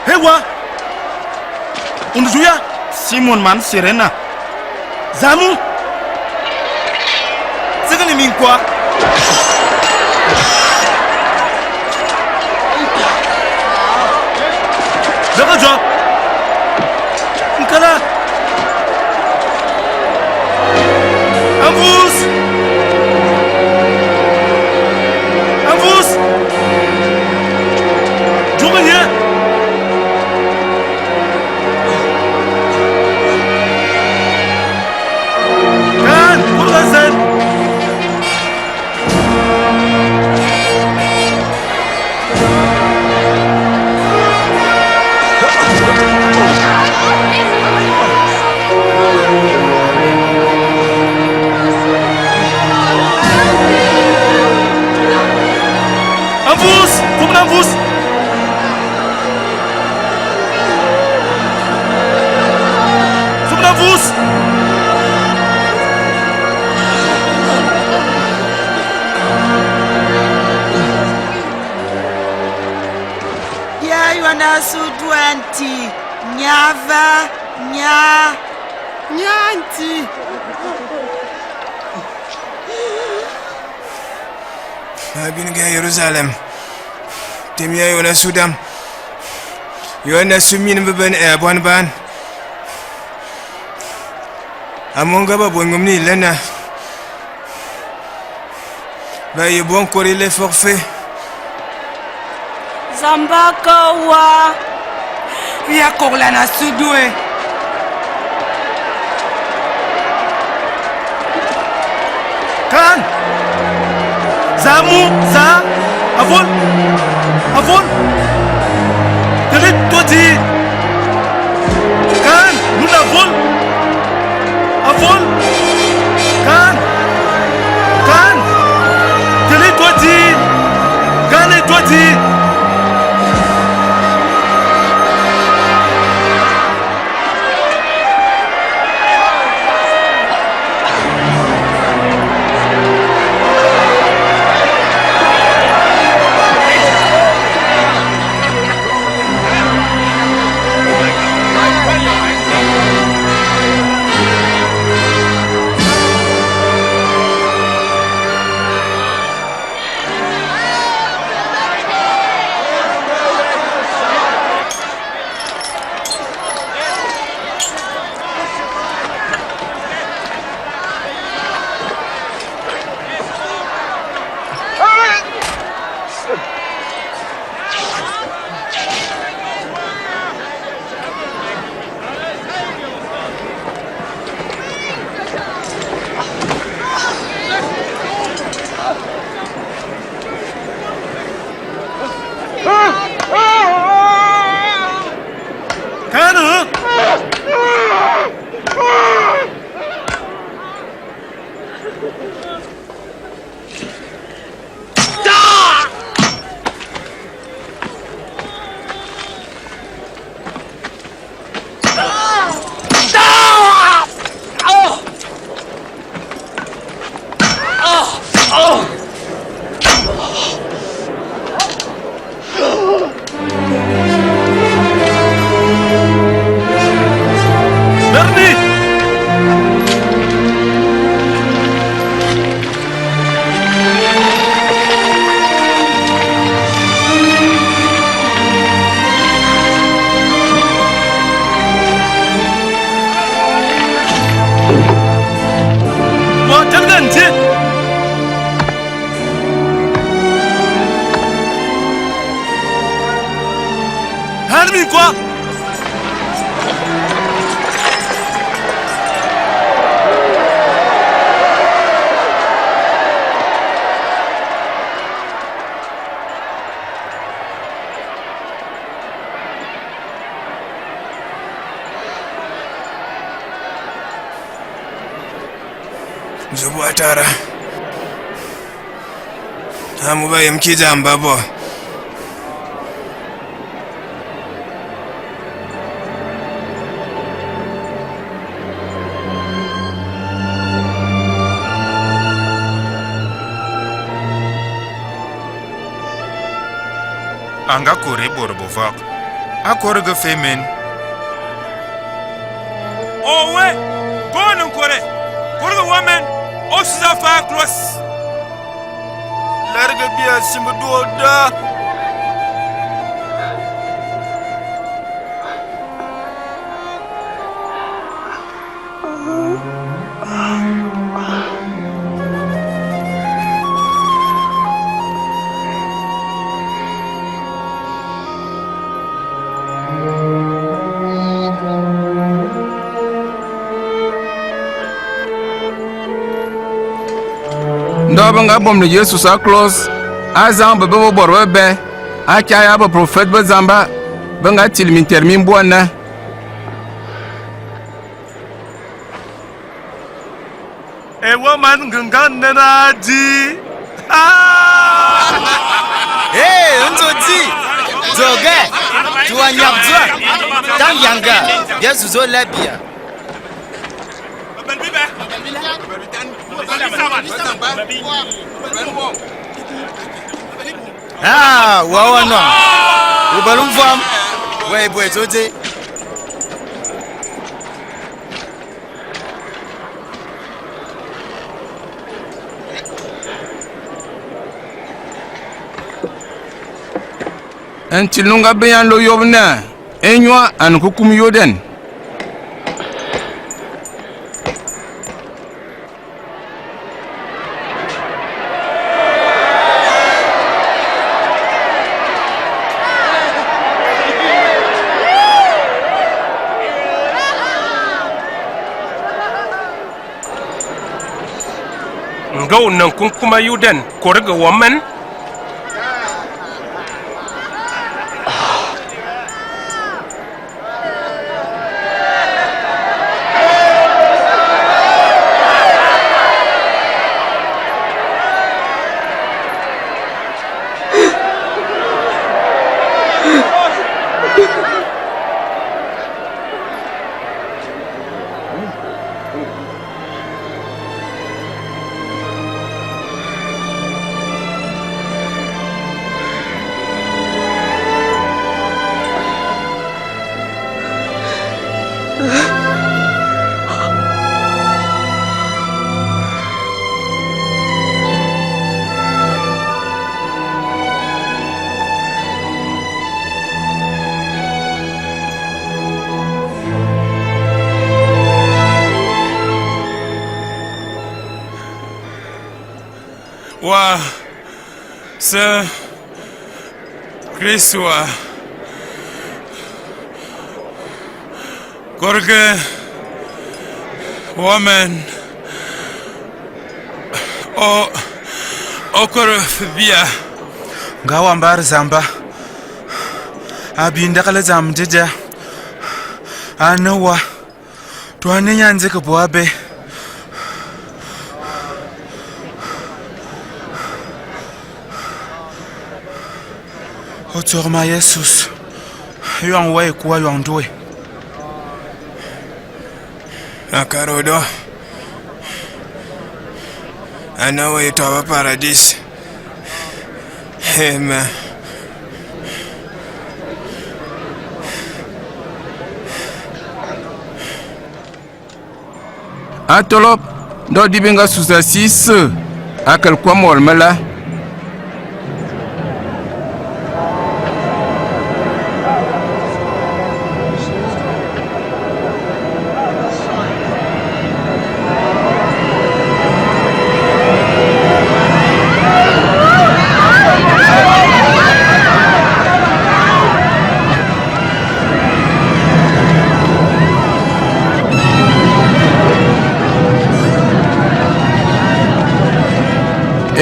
Hewa! Unduzu ya! Simon man Sirena. Zamu! Tsegene minkwa! Dege jɔ! Nkala! Avus! Avus! Dzugu nye! Kaan, kuru ka zen! Avus! Vum na avus! Vum na avus! Ya Yonas udua nti, nya va, nya, nya nti. Abin ga Yerusalem. Tem ya Yonas udam. Yonas sumin beben e abuan ban. Among ga ba buen ngum ni lena. Ba ye bon kori le forfait. Zamba ka wa. Ya kogla na sudue. Kaan. Za mu, za. Avol. Avol. Tele toti. Kaan. Luna avol. Avol. Kaan. Kaan. Tele toti. Kaan e toti. Nkwa. Nzo bu atara. Amu ba yem ki dzam ba bɔ. A nga kore boro bevɔg, a kore ge fe men. Owe, kon nkore, kore ge wa men, o suza fa cross. Lerge bia simbe duo da. Ndɔ bə nga bɔmle Yesus a cross, a zang bebe bə bɔrɔ bebe, a kya ya bə profet bə zamba bə nga tili mintɛd mi mbua na. Ewa man ngengan nena di. Hey, nzo di. Zoge. Tuwa nyap zwa. Tam yanga. Yesu zo labia. Ah, wa wa nɔ. Ubal mvɔm. Wa ebwe zode. Ntil nu nga be yan lo yob na enyua an kukum Yodan. Nga o nənkunkum a Yudan korge wɔ mən. Wa se Kristo a korge wɔ mən o, o koro fibia. Nga wa mbar zamba a bi ndakale zam dede a ne wa. Tɔ ane nya nzeke bɔ abe. O tsɔg ma Yesus. Yɔŋ wa eku a yɔŋ ndoe. Akara odo. Ana wa etɔ aba paradis. Amen. A tolop, ndɔ dibi nga susa sii se, a kǝl kɔm ol mǝla.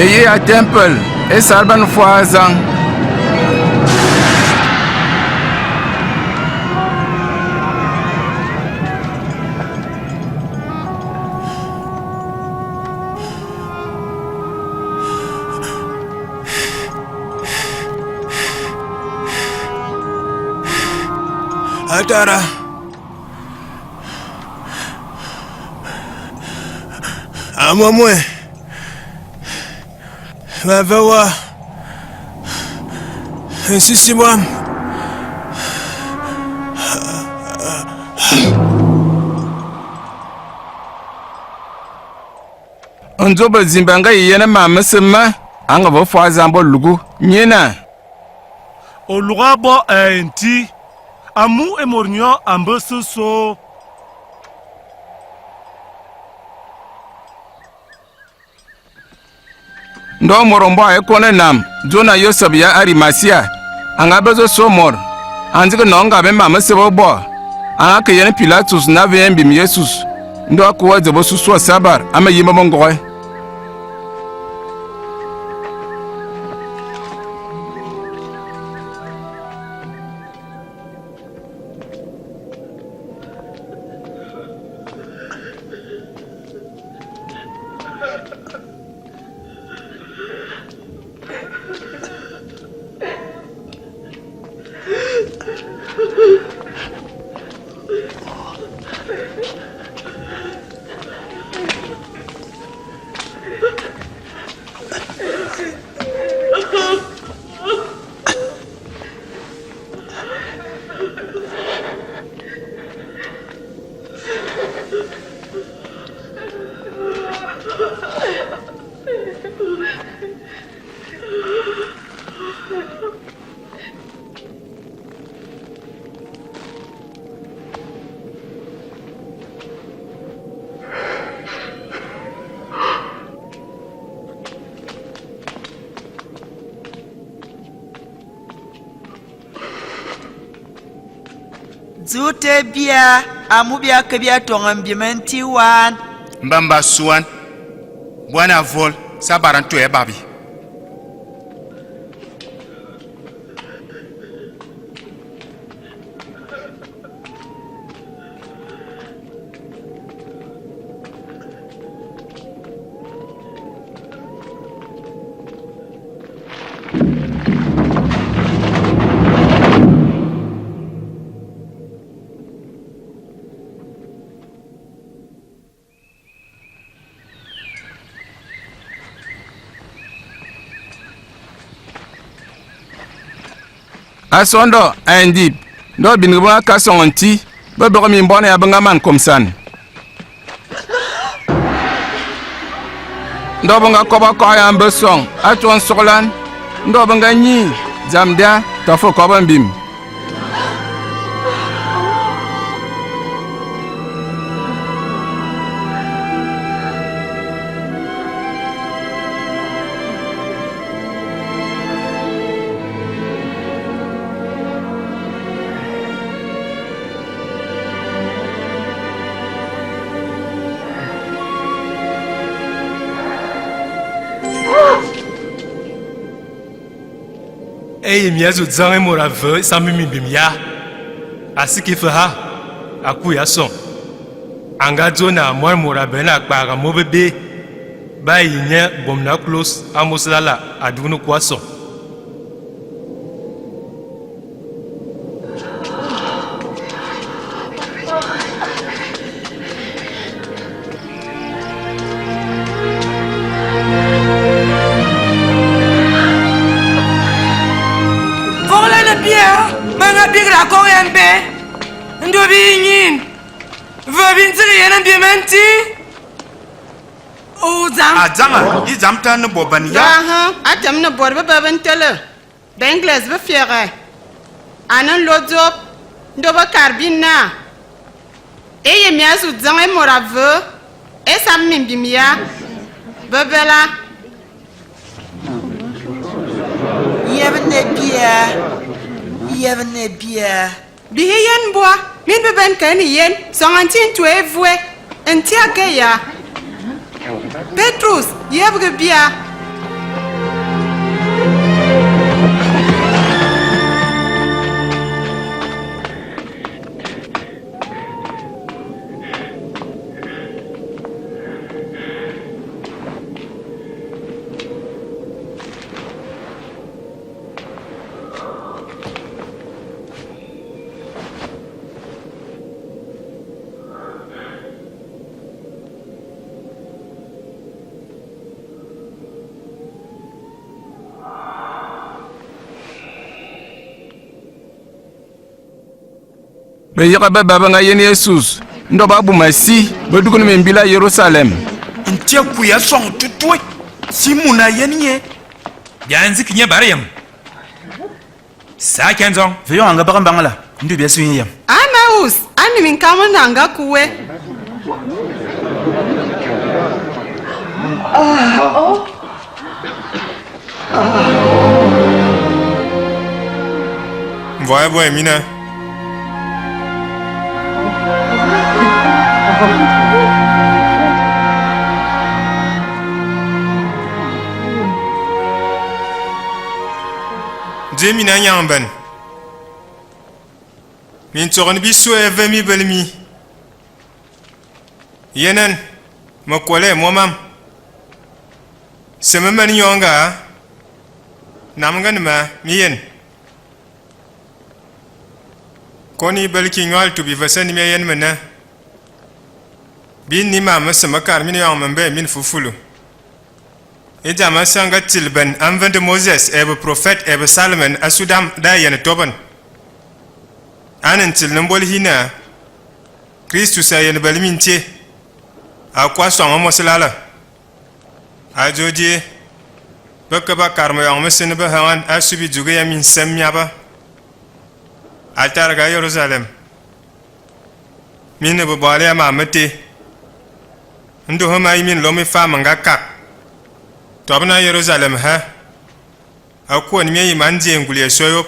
Eye ya tempel, e sal ban fôa azang. Atara. Amomwe. Vava wa. Nsisi bwam. Ndzo bə zimba nga ye yene mam mese ma, a nga bə fôa azang bə lugu. Nyena. Olugu abɔ, eh, nti. Amu e mot nyɔ a mbəsə so. Ndɔ mor mbɔ a ekɔn enam, Jona Yosɛp ya Arimatia, a nga bə zɔ so mor, a nzigi nɔ nga be mam mese bə bɔ, a nga ke yen Pilatus na ve ye mbim Yesus, ndɔ a kua dze bə susua sabar, a mə yim bə mə ngɔgɛ. Dzute bia, amu bia ke bia tɔŋ mbim nti wan. Mbamba suan, buan avol, sabaran to ebabi. Asɔndɔ a ndib, ndɔ binigi bə nga kasɔŋ nti, bə bɛgɛ mimbɔn ya bə nga man komsan. Ndɔ bə nga kɔbɔ kɔg ya mbə sɔŋ, atsɔ nsɔglan, ndɔ bə nga nyi, dzam da, tɔfə kɔbɔ mbim. Eyim ya zu dzang e mot a və esam mimim ya. A siki fə ha, a ku ya sɔŋ. A nga dzo na mɔn mot a bɛ na kpaaga mɔ bebe, ba yi nyɛ bom na kulos a mos lala a dug ne kua sɔŋ. Vogolɛ ne bia, ma nga bigila kɔg ya mbe. Ndo bi nyin. Və bi nzigi yɛn mbi mə nti. O dzam. A dzanga, yi dzam tə ne bɔ bən ya. Ahə, a təm ne bɔd bə bə bə ntele. Bengles bə fiɛgɛ. Anə nlo dzop, ndo bə kar bi na. Eye mi a zu dzəng e mɔd a vəə, e sam mimbim ya. Bə bela. Yɛbənɛ bia, yɛbənɛ bia. Bihi yen mbua, min bə bən kə ni yen, sɔŋ nti ntu e vue, nti a ke ya. Petrus, yebege bia. Eyeghe beba be nga yen Yesus, ndɔ ba bum asi, be dugun mimbila Yerusalem. Nti akui a sɔŋ tutue, Simon a yen nye. Bia nziki nye bare yem. Saa kɛ nzɔŋ. Ve yɔŋ a nga bǝgǝ mbaŋ la, ndu bia su nye yem. Anaus, a nim nkam na nga kuwe. Mvɔ ɛ bɔ ɛ mina. Dze mina nyaŋ mban. Mintsɔgɔn bisu ɛ ve mi bel mi. Yenən, mə kole mɔ mam. Seme mə nyɔŋ nga, nam ngən ma mi yen. Kɔn i bel ki nyɔal tub i vəsə ni mi yen mə nə. Bi ni ma mə seme kar min yɔŋ mə mbe min fufulu. Ejam a sanga tilben a mvende Moses ebe profet ebe Salomon a sudam da yen toben. An ntil ne mbol hina. Kristus a yen bel mintie. A kwa sɔŋ mos lala. A jo die. Be ke ba kar me yɔŋ mesin be hangan a subi juge ya minsem miaba. A targa Jerusalem. Mine bebɔle ya ma mete. Ndohe ma yi min lo mi fa me nga kak. Tɔb na Jerusalem ha. A kuan mi ayi man die ngul ya so yop.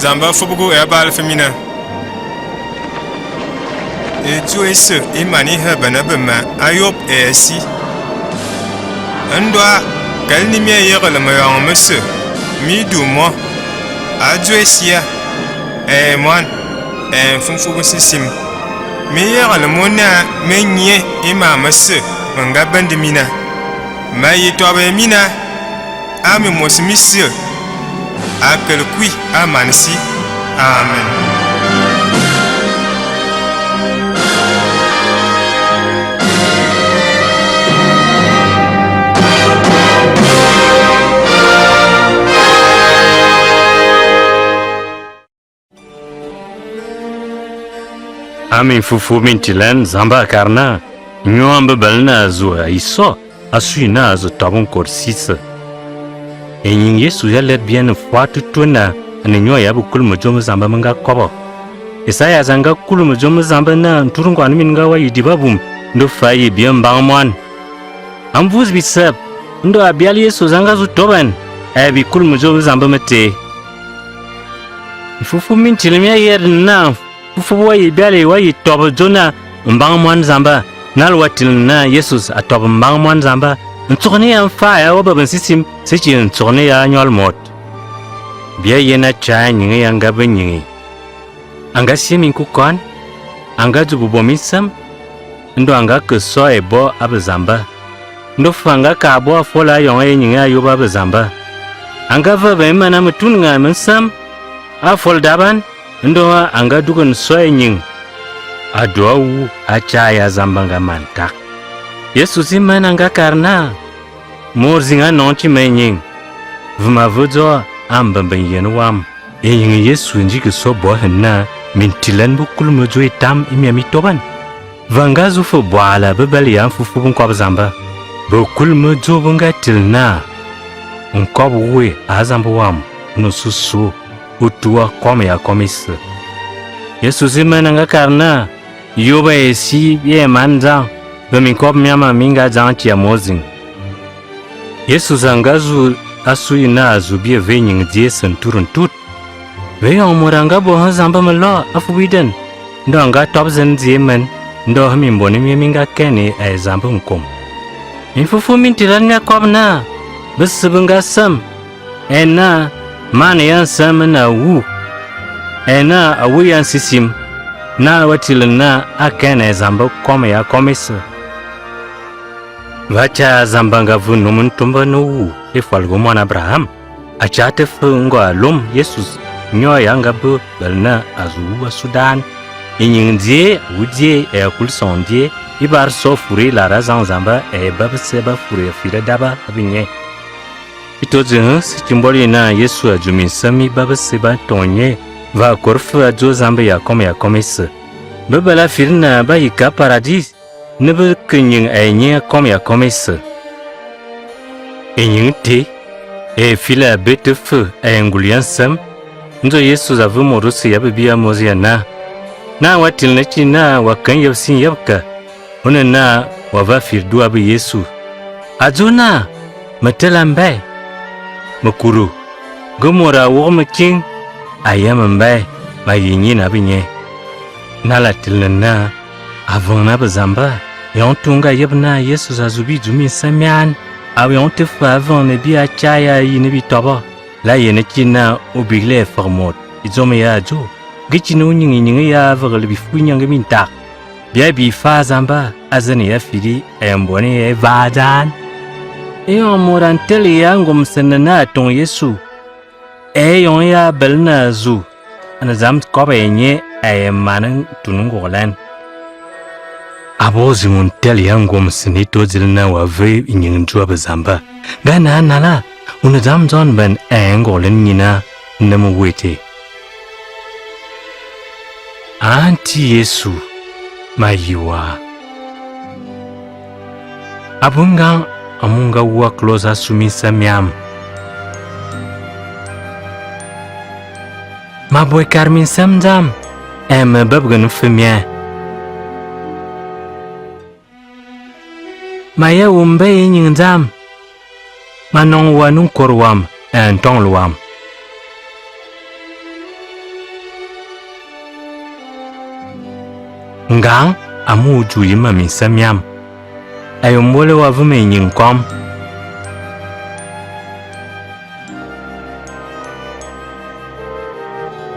Zamba fubǝgǝ ɛ bal fǝ mina. Edu ese iman ihe bənə bema a yob ɛ asi. Ndɔ a kal ni mi eyegele meyɔŋ mese mi du mɔ. A du esia ɛ mɔn ɛ mfumfu besisim. Mi yegele mɔ na me nyie ima mese me nga bende mina. Ma yi tɔbɛ mina. A mi mos misie a kele kui a man si. Amen. A mi mfufu mi ntilan Zamba a kar na, nyo a mbebel na azu a isɔ, a sui na azu tɔb nkot sisǝ. Enyiŋ Yesu ya led bien fwa tutu na, ne nyo ya bekul mejom Zamba me nga kɔbɔ. Esaya za nga kul mejom Zamba na ntur ngɔn min nga wa yi diba bum, ndo fa yi bie mbaŋ mɔn. A mvus bisep, ndo a bial Yesu za nga zu tɔbɛn, a bi kul mejom Zamba me te. Mfufu mi ntili mi a yɛ dǝ naa, mfufu wa yi biali wa yi tɔbǝ Jona mbaŋ mɔn Zamba, nal wa tili naa Yesus a tɔbǝ mbaŋ mɔn Zamba, ntsugǝne ya mfa ya wa bǝbǝ nsisim, sǝ ci ntsugǝne ya nyɔl mɔt. Bia yen a ca nyiŋi ya nga bǝ nyiŋi. A nga sie minkukɔn, a nga dzu bǝbɔ minsem, ndo a nga ke sɔ ebɔ a bǝ Zamba. Ndo fǝ a nga kaa bɔ a fol a yɔŋ enyiŋ a yob a bǝ Zamba. A nga ve bɛ mǝmɛn a mǝtun ŋa mǝnsǝm a fol daban, ndo a nga dugan sɔ enyiŋ. A do a wu a ca ya Zamba nga man tak. Yesus imǝn a nga kar na, mor ziŋ a nɔŋ ci mǝ enyiŋ. Vǝm a ve dzɔ a mbembe nyen wam. Enyiŋ Yesu nji ke sɔ bɔ hen na, mintilen bǝ kul mǝ dzɔ etam i mia mi toban. Va nga zu fǝ bwala bebel ya mfufub nkɔb Zamba. Bǝ kul mǝ dzɔ bǝ nga til na, nkɔb we a Zamba wam, nɔ susu, otu a kɔm ya kɔm ise. Yesus imǝn a nga kar na, yob a esi bia man dzaŋ, bǝ minkɔb miama mi nga dzaŋ tia mɔ ziŋ. Yesus a nga zu a su yi na a zu bia ve enyiŋ di ese ntut ntut. Ve yɔŋ mot a nga bo hǝ Zamba mǝlɔ a fubu iden, ndɔ a nga tɔb zen dzie mǝn, ndɔ hǝ mimbɔn mie mi nga kɛn e a Zamba nkom. Mimfufu mintilan mia kɔb na, bǝsǝbǝ nga sǝm, ena, man ya nsǝm na wu, ena a wu ya nsisim, Na wa tili naa a kɛn ezamba kɔm ya kɔm esǝ. Va tsa zamba nga vu num ntumba ne wu efɔlɔ go mɔn Abraham. A tsa te fǝ ngɔ a lom Yesus nyɔ ya nga bǝ bɛl naa a zu wu asu daan. Enying ndie wu die ɛ akul sɔŋ ndie, ibar sɔ furi lar a zang zamba ɛ ba bǝse ba furi a fili a daba a bǝ nye. Ito dzi hǝ si ti mbɔl yi naa Yesu a dzu minsǝm mi ba bǝse ba tɔŋ nye va a kor fǝ a dzo zamba ya kɔm ya kɔm esǝ. Bǝ bɛl a fili naa ba yi ka paradis. Ne bǝ kǝ nying ai nye kɔm ya kɔm esǝ. Enying te, e fili a bet fǝ ai ngul ya nsǝm. Ndzo Yesus a vǝ mɔd ose ya bǝbi a Mose ya naa, naa wa tili ne ti naa wa kǝn yeb sin yeb ka, o ne naa wa va fili du a bǝ Yesu. A dzo naa, mǝ tela mbae, mǝ kuru, ge mɔd a wog mǝ king, a yem mbae, ma yi nyin a bǝ nye. Nala tili ne naa, a vǝŋ na bǝ zamba, yɔŋ tu nga yeb naa Yesus a zu bi dzu minsǝm mian, a yɔŋ te fǝ a vǝŋ ne bi a tsa ya yi ne bi tɔbɔ, la yene ki naa o bigǝle efǝg mɔd, idzom ya a dzo, ge ki ne o nying nying ya a vǝgǝle bifu nyenge mintak. Bia bi fa zamba, a zǝne ya fili, ɛ mbɔne ya e vaa dzaan. Eyɔŋ mɔd a ntele ya ngomsǝn ne naa a tɔŋ Yesu. Eyɔŋ ya bɛl naa zu, anǝ dzam kɔbɔ enye a eman ntun ngoglan. Abo zi ŋun tɛl ya ngomsǝn ito dzil naa wa ve nying ndzua bǝ zamba. Ga naa nala, unǝ dzam dzɔn bɛn a ngoglan nyina nǝm wete. Anti Yesu, ma yi wa. Abui ngaŋ amu nga wua kloz asu minsǝm miam. Ma bwe kar minsǝm dzam, ɛ mǝ bǝbgǝn mfǝm yɛ. Ma yɛ wumbe ye nying dzam, ma nɔŋ wa nǝ nkor wam, ɛ ntɔŋl wam. Ngaŋ amu uju yi ma minsǝm miam. Ayo mbole wa vǝm enyi nkɔm.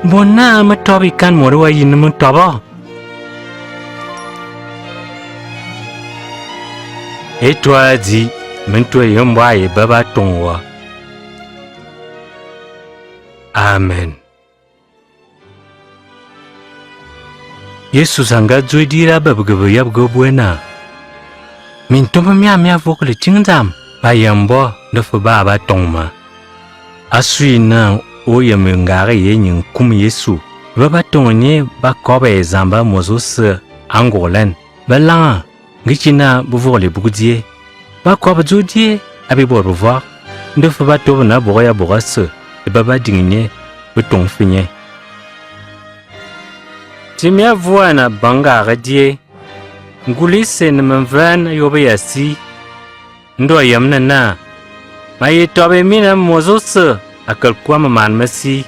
Mbon naa mǝ tɔbɔ ikan mɔd wa yin mǝ tɔbɔ. Etua di mǝ ntua ye mbɔ aye ba ba tong wa. Amen. Yesus a nga dzue dira bǝbǝgǝbǝ yabǝgǝ bwe naa, mintombo miam mia vogele ting dzam, ba yem bɔ, ndɔ fǝ ba ba tong ma. Asu i naa o yem ngare ye nyi nkum Yesu, ba ba tong nye ba kɔbɔ ezamba mos ose a ngoglan, ba laŋa. Ngi ki naa bǝ vogele bug die, ba kɔbɔ dzo die a bibot bǝvɔg, ndɔ fǝ ba tobɔ na bog ya bog ase, ba ba dingi nye, bǝ tong fǝ nye. Timi a vuan a bangage die, ngul ise ne mǝmvǝn a yobo ya si, ndɔ yem ne naa, ma ye tɔbɔ mina mos ose a kǝl kua mǝman mǝ si,